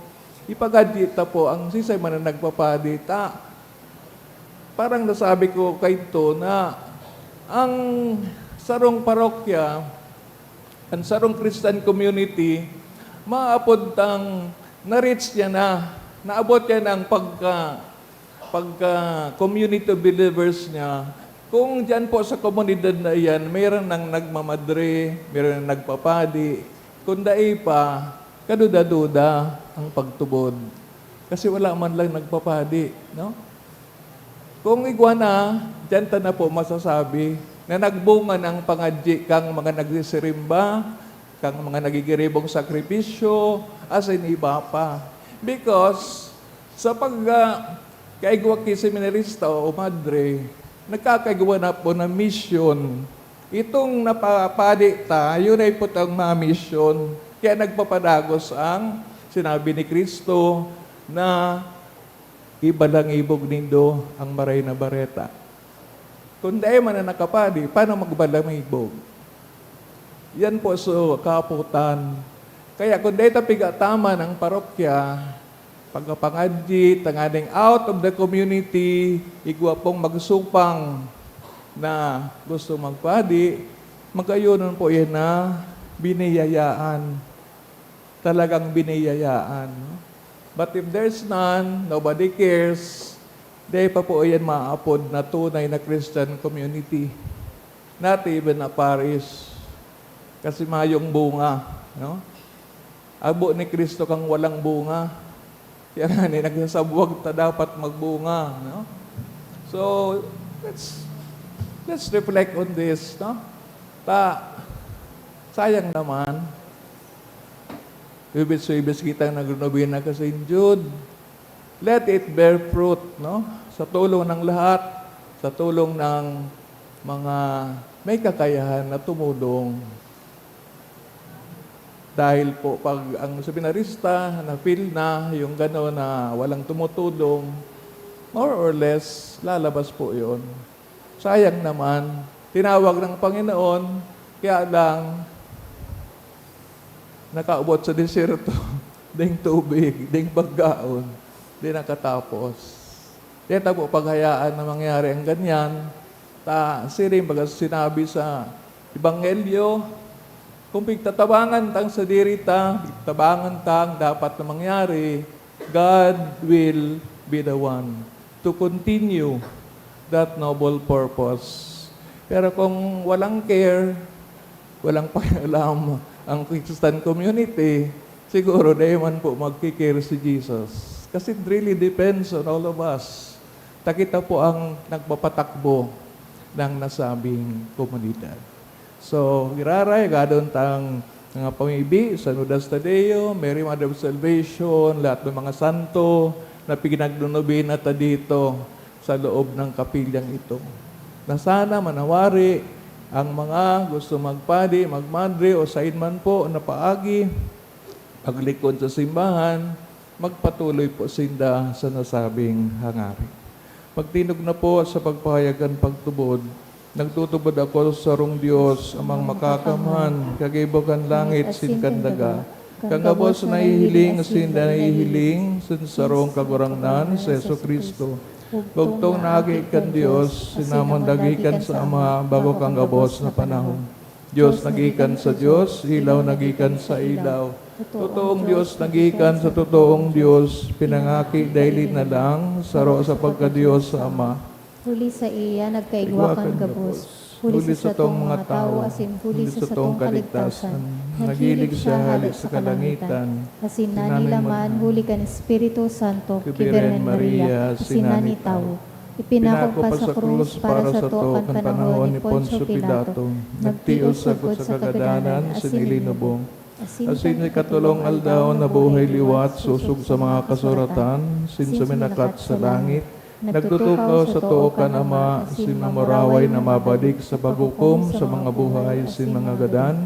ipagadyi ta po ang sisay man na nagpapadi ta. Parang nasabi ko kaidto na ang sarong parokya, ang sarong Christian community, maapod tang na-reach niya na, naabot niya na ang pagka, pagka community of believers niya. Kung diyan po sa komunidad na iyan, mayroon nang nagmamadre, mayroon nang nagpapadi, kung dai pa, kaduda-duda ang pagtubod. Kasi wala man lang nagpapadi, no? Kung igwa na, diyan ta na po masasabi na nagbunga na ang pangadyi kang mga nagsisirimba, kang mga nagigiribong sakripisyo, asin iba pa. Because sa pag, ah, kaigwa ki seminarista o madre, nagkakaigwa na po na misyon. Itong napapadi ta, yun ay putang mga misyon. Kaya nagpapadagos ang sinabi ni Cristo na ibalangibog nindo ang Maray na Bareta. Kung dai man na nakapadi, paano magbalangibog? Yan po so kaputan. Kaya kung dai ta pigataman ang parokya, pagkapangadyi, tanganing out of the community, igwa pong magsupang na gusto magpadi, magayonon po yan na biniyayaan. Talagang biniyayaan, no? But if there's none, nobody cares, dai pa po iyan maapod na tunay na Christian community. Not even a parish. Kasi mayong bunga, no? Abo ni Cristo kang walang bunga. Kaya nga ni, nagsasabwag ta dapat magbunga, no? So, let's, let's reflect on this, no? Ta, sayang naman. Huwebes-Huwebes kitang nagno-nobena kang Saint Jude. Let it bear fruit, no? Sa tulong ng lahat, sa tulong ng mga may kakayahan na tumulong. Dahil po, pag ang seminarista na-feel na yung gano'n na walang tumutulong, more or less, lalabas po yon. Sayang naman, tinawag ng Panginoon, kaya lang, nakaubot sa disyerto, ding tubig, ding pagkaon, di nakatapos. Di ta po paghayaan na mangyari ang ganyan. Ta, siring baga sinabi sa Ebanghelyo, kung pigtatabangan tang sadiri ta, pigtabangan tang dapat na mangyari, God will be the one to continue that noble purpose. Pero kung walang care, walang pakialam ang Christian community, siguro dai man po magki-care si Jesus. Kasi it really depends on all of us. Ta kita po ang nagpapatakbo ng nasabing komunidad. So, giraray, gadon tang mga pamibi, San Judas Tadeo, Mary Mother of Salvation, lahat ng mga santo, na pinagnonobena ta dito sa loob ng kapilyang ito. Na sana manawari ang mga gusto magpadi, magmadre o sain man po na paagi, maglikod sa simbahan, magpatuloy po sinda sa nasabing hangarin. Magtinog na po sa pagpahayag kan pagtubod. Nagtutubod ako sa sarong Dios, Amang Makakamhan, kagibo kan langit asin kan daga. Kan gabos na nahihiling asin nahihiling, sin sarong Kagurangnan, si Jesu-Cristo. Bugtong na Aki kan Dios, sinamon nagikan sa Ama, bago kan gabos na panahon. Dios nagikan sa Dios, ilaw nagikan sa ilaw. Totoong Dios nagikan sa totoong Dios, pinangaki daily na lang, saro sa pagka-Dios sa Ama. Huli saiya nagkaigwa kan gabos, huli sa satong mga tawo, asin huli sa satong kaligtasan, naghilig siya hale sa kalangitan, asin nanilaman huli kan Espiritu Santo ki Birhen Maria, asin nani tawo. Ipinako pa sa krus para sato kan panahon ni Poncio Pilato, nagtios sagkod sa kagadanan asin ilinubong. Asin sa ikatolong aldaw, nabuhay liwat sosog sa mga kasuratan, asin suminakat sa langit, nagtutukaw sa too kan Ama, asin mamuraway na mabalik sa paghukom sa mga buhay asin mga gadan,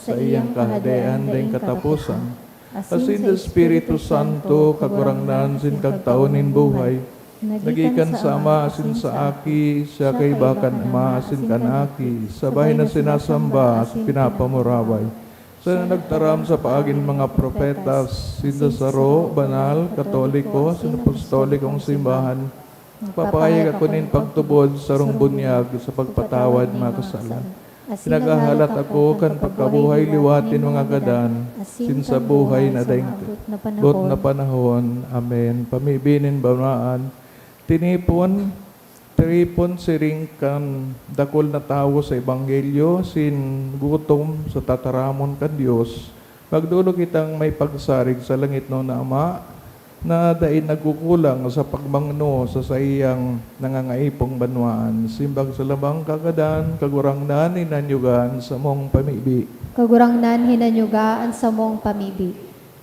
saiyang kahadean daing kataposan. Asin sa Espiritu Santo, Kagurangnan asin Kagtao nin buhay, nagikan sa Ama asin sa Aki, siya kaiba kan Ama asin kan Aki, sabay na sinasamba asin pinapamuraway. Sana nagtaram sa paagi nin mga propeta, sinda saro, banal, katoliko, asin apostolikong simbahan. Nagpapahayag ako nin pagtubod, sarong bunyag sa pagpatawad mga kasalan. Asin naghahalat ako kan pagkabuhay liwat nin mga gadan, asin sa buhay na daing boot na panahon. Amen. Pamibi nin banwaan, tinipon, tiripon siring kan dakul na tawo sa ebanghelyo, sin gutom sa tataramon kan Dios. Magdolok kitang may pagsarig sa langitnon na Ama, na dai nagkukulang sa pagmangno sa saiyang nangangaipong banwaan. Simbag sa labang kagadan, Kagurangnan, hinanyuga an samong pamibi. Kagurangnan, hinanyuga an samong pamibi.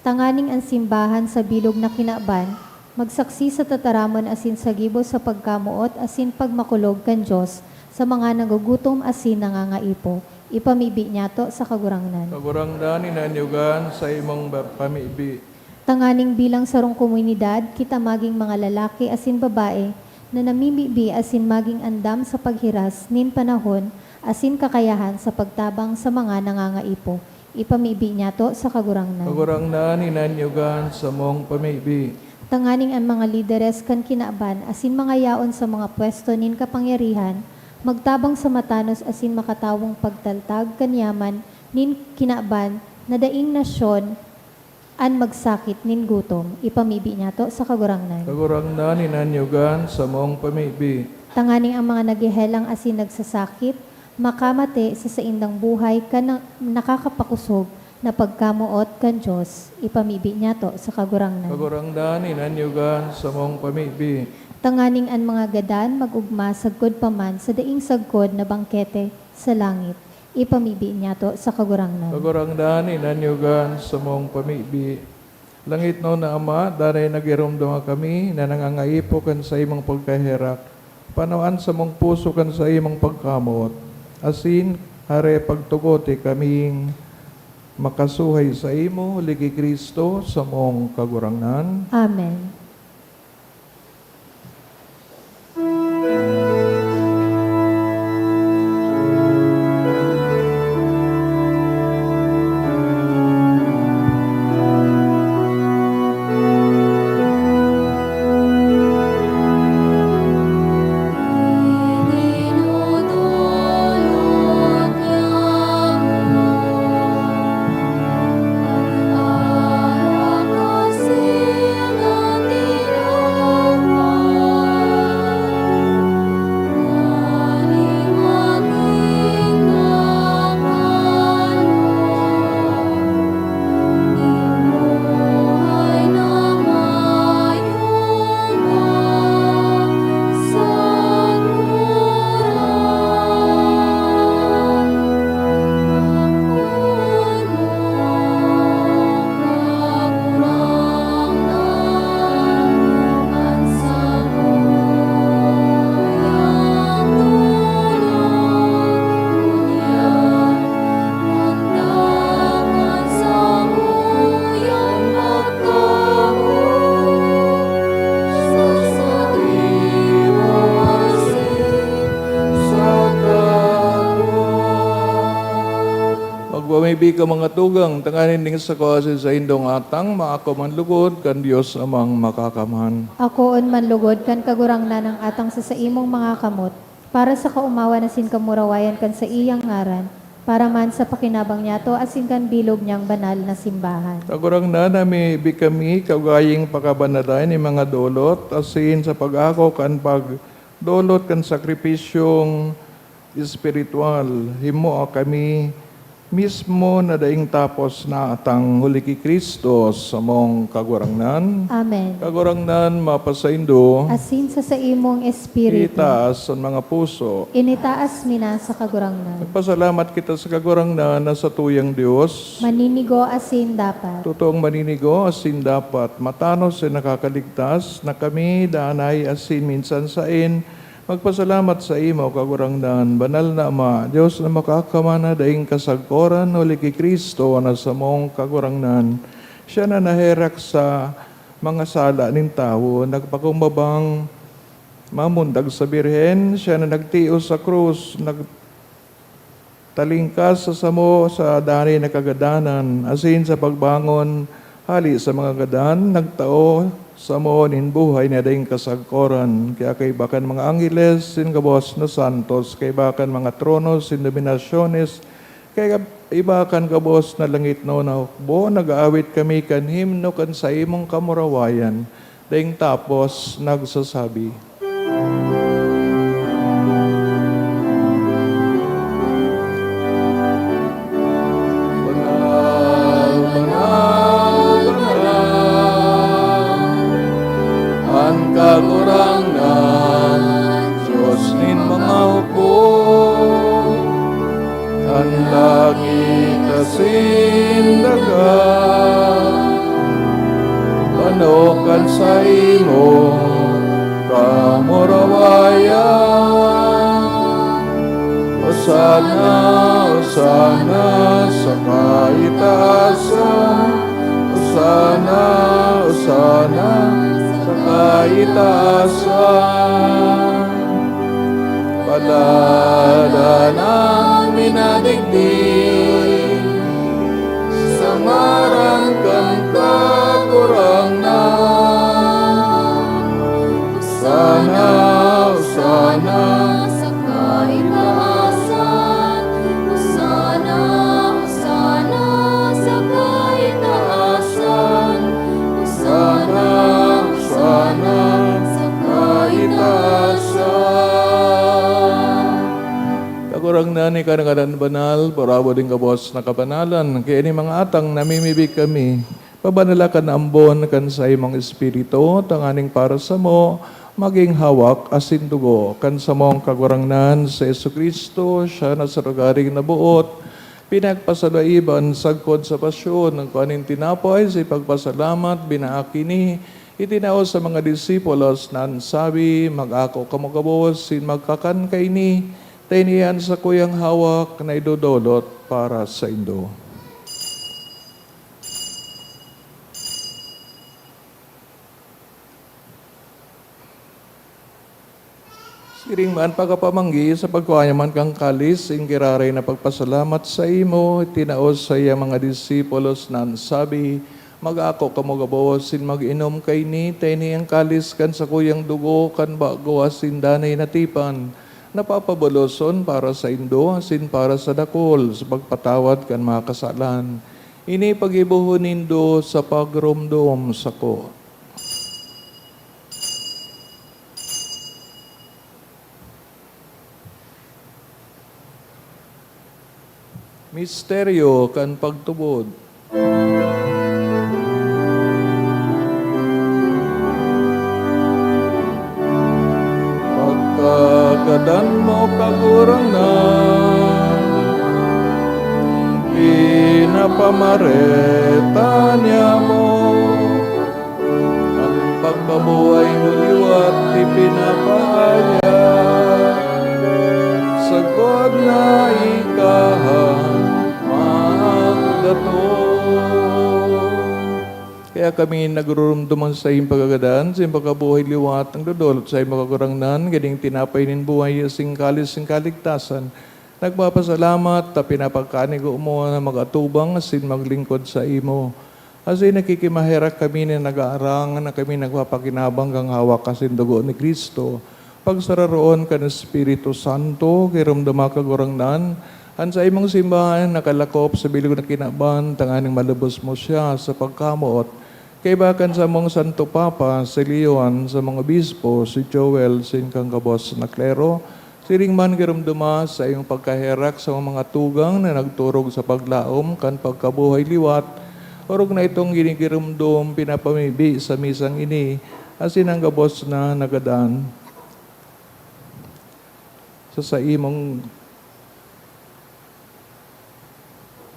Tanganing an simbahan sa bilog na kinaban, magsaksi sa tataramon asin sa gibo sa pagkamoot asin pagmakulog kan Dios sa mga nagugutom asin nangangaipo. Ipamibi niyato sa Kagurangnan. Kagurangnan, hinanyuga an saimong ba-, pamibi. Tanganing bilang sarong komunidad, kita magin mga lalaki asin babae na namimibi asin magin andam sa paghiras nin panahon asin kakayahan sa pagtabang sa mga nangangaipo. Ipamibi niyato sa Kagurangnan. Kagurangnan, hinanyuga an samong pamibi. Tanganing an mga lideres kan kinaban asin mga yaon sa mga pwesto nin kapangyarihan magtabang sa matanos asin makatawong pagtaltag kan yaman nin kinaban na daing nasyon an magsakit nin gutom, ipamibi niyato sa Kagurangnan. Kagurangnan, hinanyuga an samong pamibi. Tanganing an mga naghehelang asin nagsasakit makamate sa saindang buhay kan na-, nakakapakosog na pagkamoot kan Dios, ipamibi niyato sa Kagurangnan. Kagurangnan, hinanyuga an samong pamibi. Tanganing an mga gadan mag-ogma sagkod pa man sa daing sagkod na bangkete sa langit, ipamibi niyato sa Kagurangnan. Kagurangnan, hinanyuga an samong pamibi. Langitnon na Ama, danay nagiromdoma kami na nangangaipo kan saimong pagkaherak. Pano an samong puso kan saimong pagkamoot, asin hare pagtugote kaming makasuhay saimo, huli ki Cristo, samong Kagurangnan. Amen. May bika mga tugang, tanganing ding sako asin saindong atang, maako man lugod kan Dios Amang Makakamhan. Akoon man lugod kan Kagurangnan ang atang sa saimong mga kamot, para sa kaomawan asin kamurawayan kan saiyang ngaran, para man sa pakinabang niyato asin kan bilog niyang banal na simbahan. Kagurangnan, namibi kami kaugaying pakabanalan nin mga dolot, asin sa pag-ako kan pagdolot kan sakripisyong espiritual, himoa kami mismo na daing tapos na atang huli ki Cristo, samong Kagurangnan. Amen. Kagurangnan, mapasaindo. Asin sa saimong espiritu. Itaas an mga puso. Initaas mi na sa Kagurangnan. Nagpasalamat kita sa Kagurangnan na satuyang Dios. Maninigo asin dapat. Totoong maninigo asin dapat. Matanos asin nakakaligtas na kami, danay asin minsan saen, magpasalamat saimo, Kagurangnan, banal na Ama, Dios na makakamana daing kasagkoran, huli ki Cristo na samong Kagurangnan. Siya na naherak sa mga sala nin tawo, nagpakumbabang mamundag sa Birhen, siya na nagtios sa krus, nag-, talingkas sa samo sa danay na kagadanan, asin sa pagbangon hale sa mga gadan, nagtao samo nin buhay na daing kasagkoran. Kaya kaiba kan mga angheles, nin gabos na santos, kaiba kan mga tronos, nin dominasyones, kaiba kan gabos na langitnon na hukbo, nag-aawit kami kan himno kan saimong kamurawayan. Daing tapos nagsasabi, "Banal, banal, banal, an Kagurangnan, Dios nin mga hukbo." An langit asin daga, banok an saimong kamurawayan. Hosana, Hosana sa kaitaasan. Hosana, Hosana sa kaitaasan. Palada na an minadigdi sa ngaran kan Kagurangnan. Hosana, Hosana sa kaitaasan. Hosana, Hosana sa kaitaasan. Hosana, Hosana sa kaitaasan. Kagurangnan, ika na ngadan banal, purabo nin gabos na kabanalan. Kaya ini mga atang namimibi kami, pabanala kan ambon kan saimong Espiritu, tanganing para samo, magin hawak asin dugo kan samong Kagurangnan, si Jesu-Cristo, siya na sa rogaring naboot, pinagpasalaiban sagkod sa pasyon, nagkua nin tinapay sa ipagpasalamat, binaak ini, itinao sa mga disipulos na an sabi, "Mag-ako kamo gabos, sin magkakan kaini, ta ini an sakuyang hawak na idodolot para saindo." Siring man pagkapamanggi, sa pagkua niya man kan kalis, nin giraray na pagpasalamat saimo, itinao sa iya mga disipulos na an sabi, "Mag-ako kamo gabos, sin mag-inom kaini, ta ini an kalis kan sakuyang dugo kan bago asin danay na tipan, na papaboloson para saindo asin para sa dakul sa pagpatawad kan mga kasalan. Ini paggibohon nindo sa pagromdom sako." Misteryo kan pagtubod. Pagkagadan mo, Kagurangnan, pinapamareta niamo. An pagkabuhay mo liwat ipinapahayag, sagkod na ika an magdatong. Kaya kami nagrurumduman sa saimong pagkagadan, sa saimong pagkabuhay liwat, nagdodolot sa saimong Kagurangnan, kaning tinapay nin buhay, asin kalis nin kaligtasan, Nagpapasalamat ta pinapagkanigo mo na mag-atubang asin maglingkod saimo. Asin nakikimaherak kami na nag-aarang na kami nagpapakinabang kan hawak asin dugo ni Cristo. Pagsararoon kan Espiritu Santo, giromdoma, Kagurangnan, an saimong simbahan nakalakop sa bilog na kinaban, tanganing malubos mo siya sa pagkamoot. Kaiba kan samong Santo Papa, si Leon, samong obispo, si Joel, asin kan gabos na klero, siring man giromdoma sa iyong pagkaherak sa mga tugang na nagturog sa paglaom kan pagkabuhay liwat, orog na itong ginigiromdom, pinapamibi sa misang ini, asin an gabos na nagadan sa saimong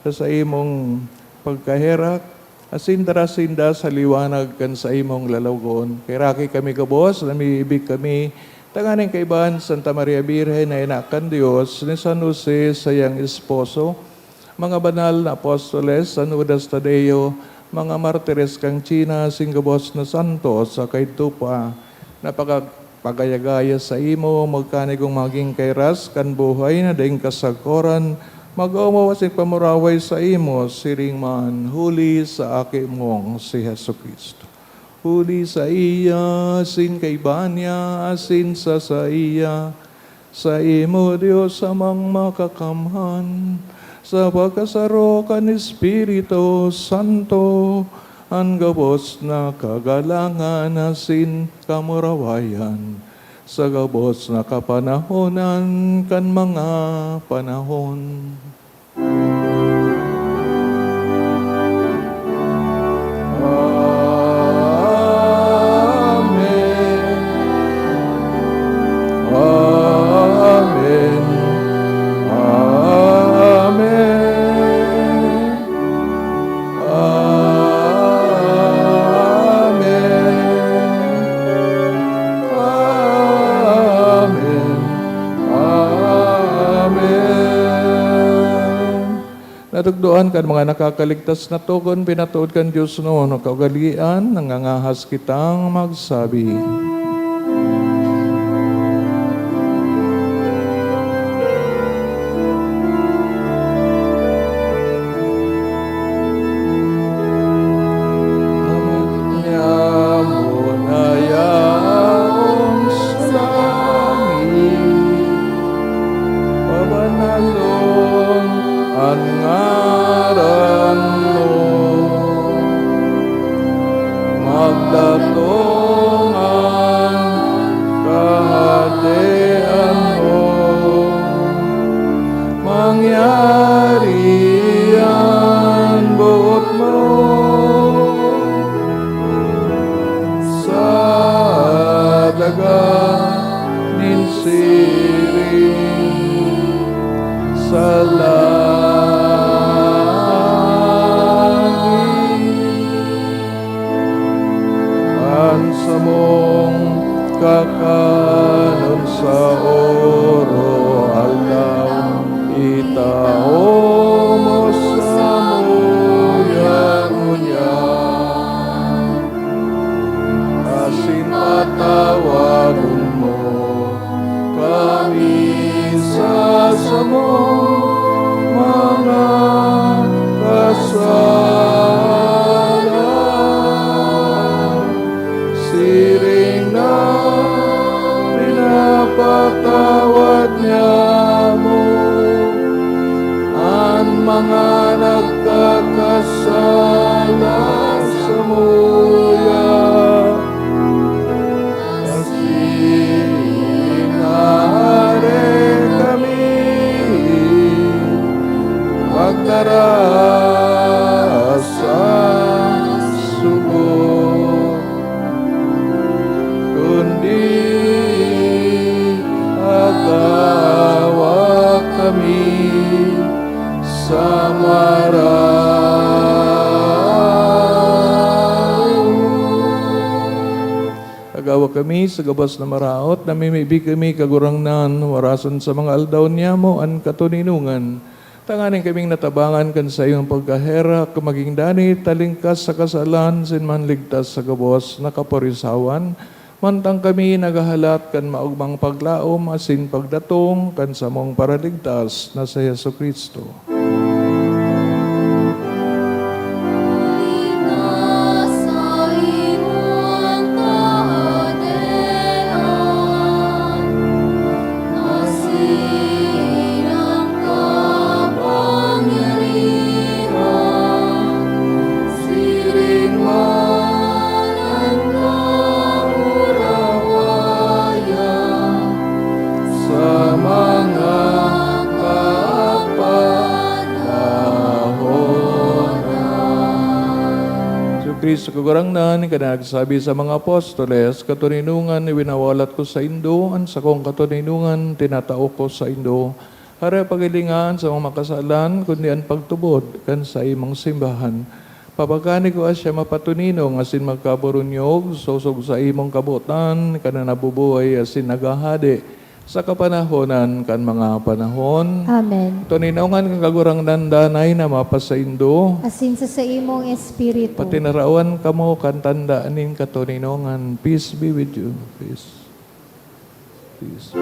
sa saimong pagkaherak, asin dara sinda sa liwanag kan saimong lalawogon. Kaheraki kami gabos, namibi kami, tanganing kaibahan Santa Maria Birhen na Ina kan Dios, ni San Jose, saiyang esposo, mga banal na apostoles, San Judas Tadeo, mga martires kan China, asin gabos na santos sa kaidto pa, na pagkagaya-gaya saimo, magkanigong magin kairas kan buhay na daing kasagkoran, mag-omaw asin pamuraway saimo, siring man, huli sa Aki mong si Jesu-Cristo. Huli saiya, asin kaiba niya, asin sa saiya, saimo, Dios Amang Makakamhan, sa pagkasaro kan Espiritu Santo, an gabos na kagalangan asin kamurawayan, sa gabos na kapanahonan kan mga panahon. Amen. Amen. Amen. Amen. Amen. Amen. Natukdoan kan mga nakakaligtas na togon, pinatood kan Dios noon o kaugalian, nangangahas kitang magsabi. Ama niamo na yaon sa langit, pabanalon an ngaran mo. Magdatong an kahadean mo. Mangyari an boot mo sa daga nin siring sa langit. An samong kakanon sa oro-aldaw, itao mo samuya ngunyan, asin patawadon mo kami sa samong mga kasalan, siring na pinapatawad niamo an mga nagkakasala samuya. Asin aare kami pagdara sa sugo, kundi agawa kami sa maraot. Agawa kami sa gabos na maraot, namimibi kami, Kagurangnan, warason sa mga aldaw niyamo an katoninongan, tanganing kaming natabangan kan saimong pagkaherak, magin danay, talingkas sa kasalan, asin manligtas sa gabos na kaporisawan, Mantang kami naghahalat kan maogmang paglaom asin pagdatong kan samong Paraligtas na si Jesu-Cristo. Siring man an kamurawayan sa mga kapanahonan. Si Cristo Kagurangnan, ka nagsabi sa mga apostoles, "Katoninongan, iwinawalat ko saindo an sakong katoninongan, tinatao ko saindo." Hare pagilingan sa mga makasalan, kundi an pagtubod kan saimong simbahan. Papagani ko siya mapatoninong asin magkaburunyog, sosog sa imong kabotan, ka na nabubuhay asin naghahade sa kapanahonan kan mga panahon. Amen. Toninongan kan Kagurangnan danay na mapasaindo. Asin sa saimong espiritu. Patinarawan kamo kan tanda nin katoninongan. Peace be with you. Peace. Peace.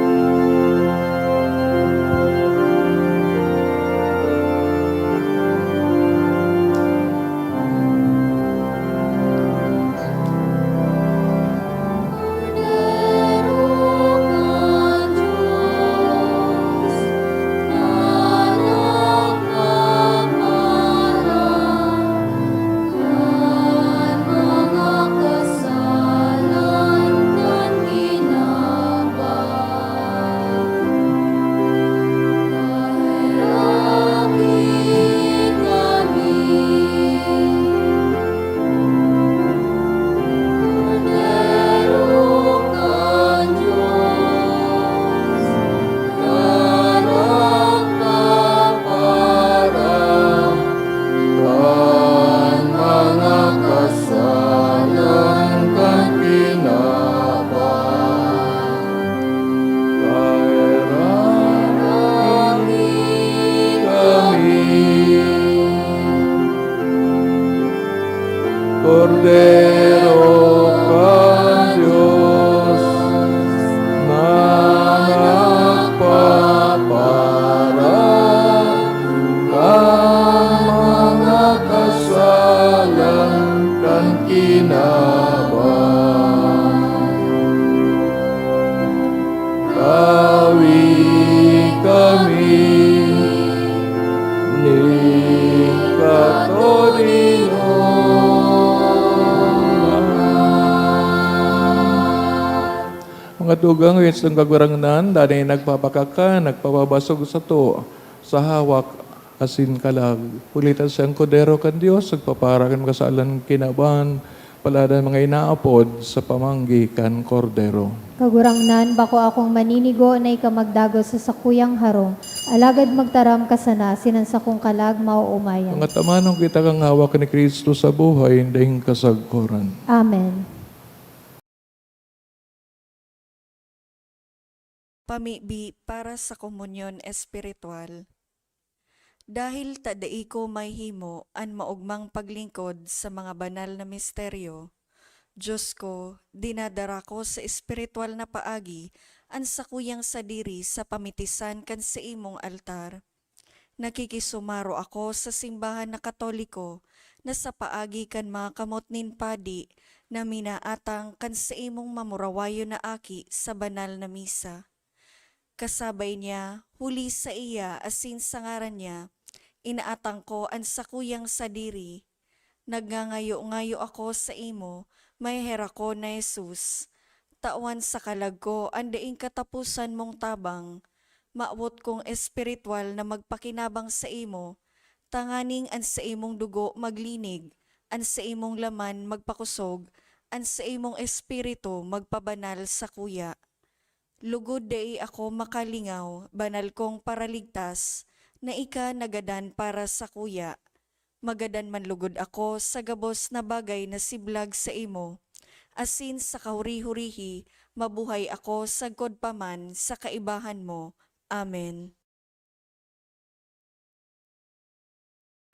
Kan mga kasalan kan kinaban, paheraki kami. Kordero kan Dios, na nagpapara kan mga kasalan kan kinaban, paheraki kami. Kordero kan Dios, na nagpapara kan mga kasalan kan kinaban, tawi kami nin katoninongan. Mga tugang, wi sindong Kagurangnan, danay nagpapakakan, nagpapabasog sato sa hawak asin kalag. Huli ta siyang Kordero kan Dios, nagpapara kan kasalan kinaban, palad an mga inaapod sa pamanggi kan Kordero. Kagurangnan, bako akong maninigo na ika magdagos sa sakuyang harong, alagad magtaram ka sana asin an sakong kalag maoomayan. Mga tamanon kita kan hawak ni Cristo sa buhay na daing kasagkoran. Amen. Pamibi para sa komunyon espiritual. Dahil ta dai ko mahihimo an maogmang paglingkod sa mga banal na misteryo, Dios ko, dinadara ko sa espiritual na paagi an sakuyang sadiri sa pamitisan kan saimong altar. Nakikisumaro ako sa simbahan na Katoliko na sa paagi kan mga kamot nin padi na minaatang kan saimong mamurawayon na aki sa banal na misa. Kasabay niya, huli saiya asin sa ngaran niya, inaatang ko an sakuyang sadiri. Nagngangayo-ngayo ako saimo, maheherak ko na Jesus, tawan sa kalag ko an daing kataposan mong tabang. Mawot kong espiritual na magpakinabang saimo, tanganing an saimong dugo maglinig, an saimong laman magpakosog, an saimong espiritu magpabanal sakuya. Lugod dai ako makalingaw, banal kong Paraligtas, na ika nagadan para sakuya. Magadan man lugod ako sa gabos na bagay na siblag saimo, asin sa kahuri-hurihi mabuhay ako sagkod pa man sa kaibahan mo.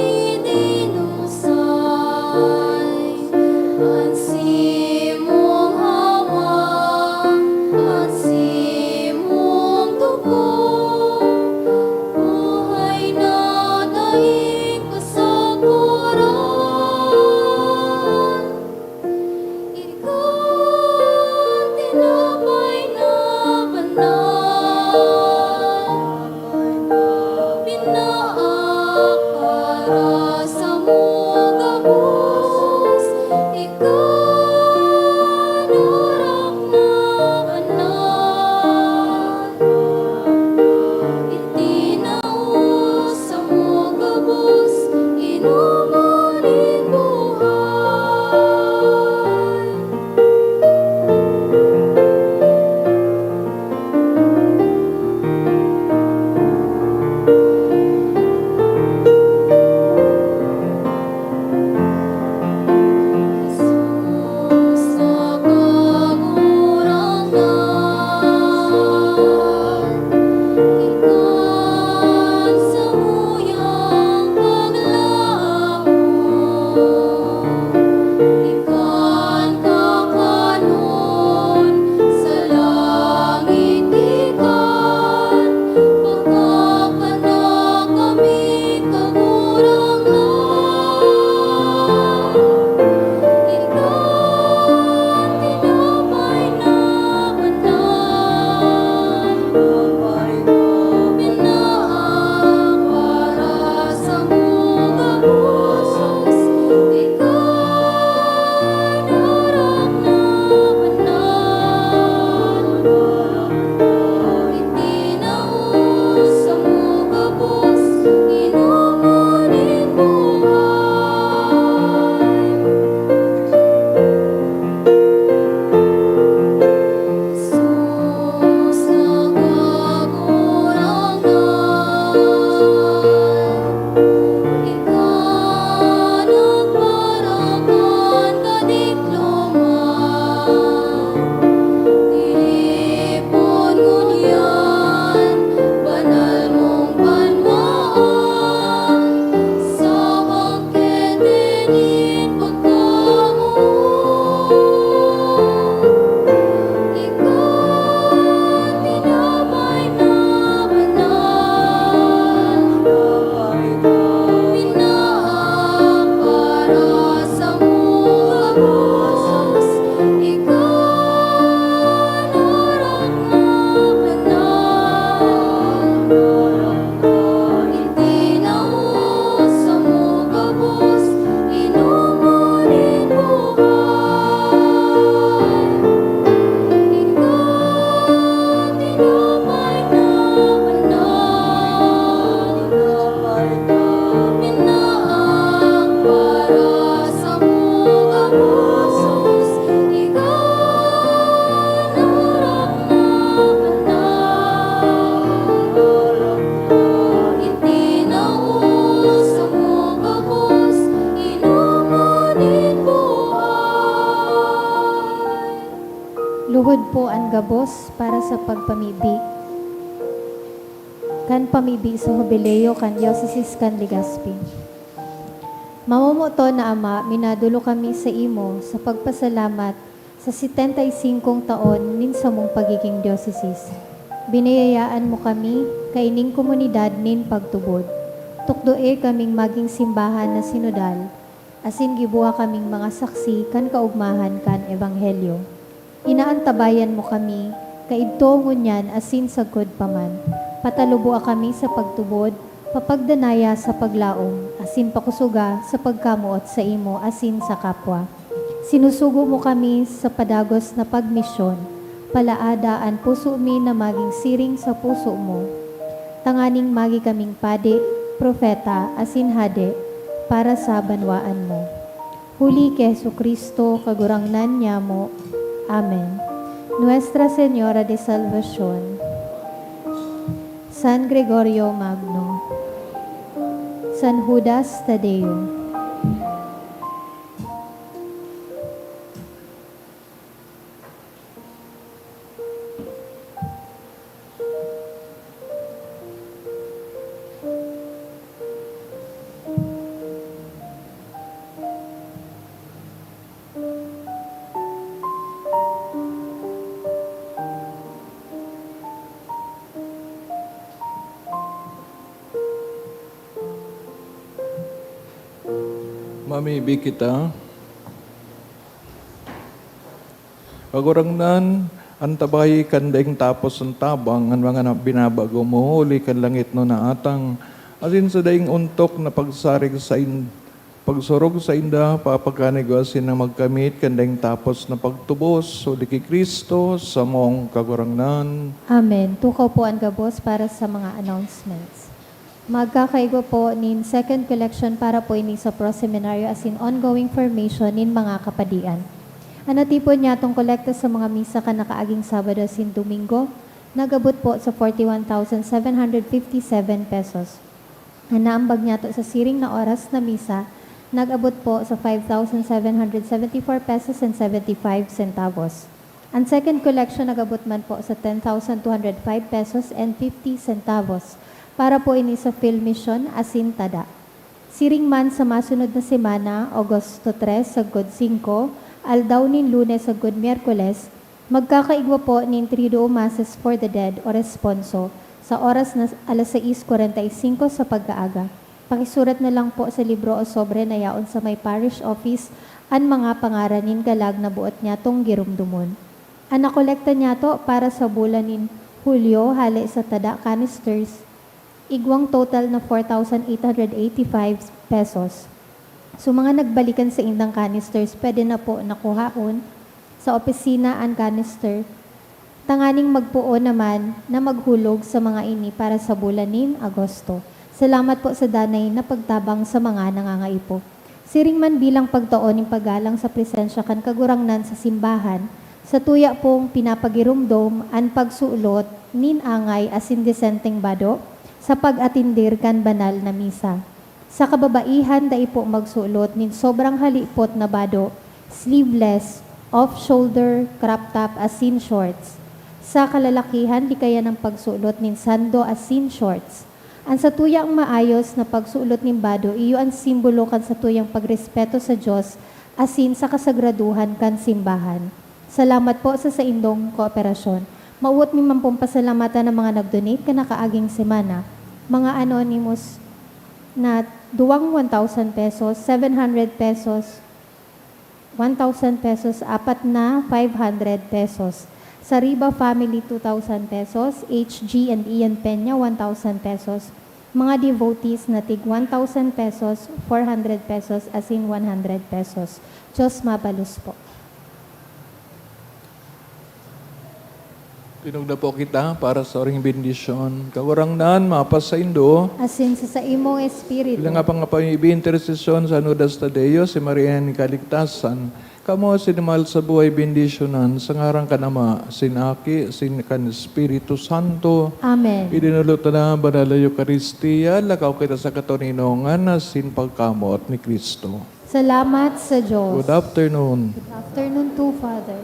Dinusay an simong hawak. Gabos para sa pagpamibi kan pamibi sa Hubileo kan Diocese kan Legazpi. Mamomoton na Ama, minadulo kami sa imo sa pagpasalamat sa setenta y singkong taon nin samong pagiging diocese. Biniyayaan mo kami kaining komunidad nin pagtubod. Tukdoe kaming maging simbahan na sinodal, asin gibuha kaming mga saksi kan kaogmahan kan Ebanghelyo. Inaantabayan mo kami, kaidto, ngunyan, asin sagkod pa man. Pataluboa kami sa pagtubod, papagdanaya sa paglaom, asin pakusoga sa pagkamoot saimo asin sa kapwa. Sinusugo mo kami sa padagos na pagmisyon. Palaada an puso mi na magin siring sa puso mo, tanganing magi kaming padi, propeta, asin hade para sa banwaan mo. Huli ki Jesu-Cristo, Kagurangnan nyamo. Amen. Nuestra Señora de Salvacion. San Gregorio Magno. San Judas Tadeo. Mamibi kita. Kagurangnan, antabahi kan daing tapos an tabang an mga na-, binabago mo huli kan langitnon na atang, asin sa daing ontok na pagsarig sain-, pagsurog sainda, papagkanigwa sinda magkamit kan daing tapos na pagtubos, huli ki Cristo, samong Kagurangnan. Amen. Tukaw po an gabos para sa mga announcements. Magkakaigwa po nin second collection para po ini sa Pro Seminario asin ongoing formation nin mga kapadian. An natipon nyatong kolekta sa mga misa kan nakaaging Sabado asin Domingo, nag-abot po sa forty-one thousand seven hundred fifty-seven pesos. An naambag nyato sa siring na oras na misa, nag-abot po sa five thousand seven hundred seventy-four pesos and seventy-five centavos. An second collection nag-abot man po sa ten thousand two hundred five pesos and fifty centavos para po ini sa Field Mission asin Tada. Siring man sa masunod na semana, Agosto tres sagkod singko, aldaw nin Lunes sagkod Miyerkules, magkakaigwa po nin Triduum Masses for the Dead o Responso sa oras na alas sais kwarenta y singko sa pagkaaga. Pakisurat na lang po sa libro o sobre na yaon sa may parish office an mga pangaran nin galag na boot nyatong giromdomon. An nakolekta nyato para sa bulan nin Hulyo hale sa tada canisters, igwang total na four thousand eight hundred eighty-five pesos. So, mga nagbalikan saindang canisters, pwede na po na kuhaon sa opisina an canister, tanganing magpoon naman na maghulog sa mga ini para sa bulan nin Agosto. Salamat po sa danay na pagtabang sa mga nangangaipo. Siring man bilang pagtao nin paggalang sa presensya kan Kagurangnan sa simbahan, satuya pong pinapagiromdom an pagsulot nin angay asin desenteng bado sa pag-atindir kan banal na misa. Sa kababaihan, dai po magsulot nin sobrang halipot na bado, sleeveless, off-shoulder, crop top asin shorts. Sa kalalakihan, likayan an pagsulot nin sando asin shorts. An satuyang maayos na pagsulot nin bado iyo an simbolo kan satuyang pagrespeto sa Dios asin sa kasagradohan kan simbahan. Salamat po sa saindong kooperasyon. Mawot mi man pong pasalamatan an mga nag-donate kan nakaaging semana. Mga anonymous na duwang one thousand pesos, seven hundred pesos, one thousand pesos, apat na five hundred pesos. Sariba family, two thousand pesos. H G and Ian Peña, one thousand pesos. Mga devotees na tig one thousand pesos, four hundred pesos, asin one hundred pesos. Diyos mabalos po. Tinugda po kita para sa oring bendisyon. Kagurangnan, mapasaindo. Asin sa saimong espiritu. Bilang nga pangapamibi, intersesyon sa San Judas Tadeo, si Maria nin Kaligtasan, kamo sinimahal sa buhay, bendisyonan sa ngaran kan Ama, sin Aki, sin kan Espiritu Santo. Amen. Idinulot na banal na Eukaristia, lakaw kita sa katoninongan na sin pagkamot ni Cristo. Salamat sa Diyos. Good afternoon. Good afternoon too, Father.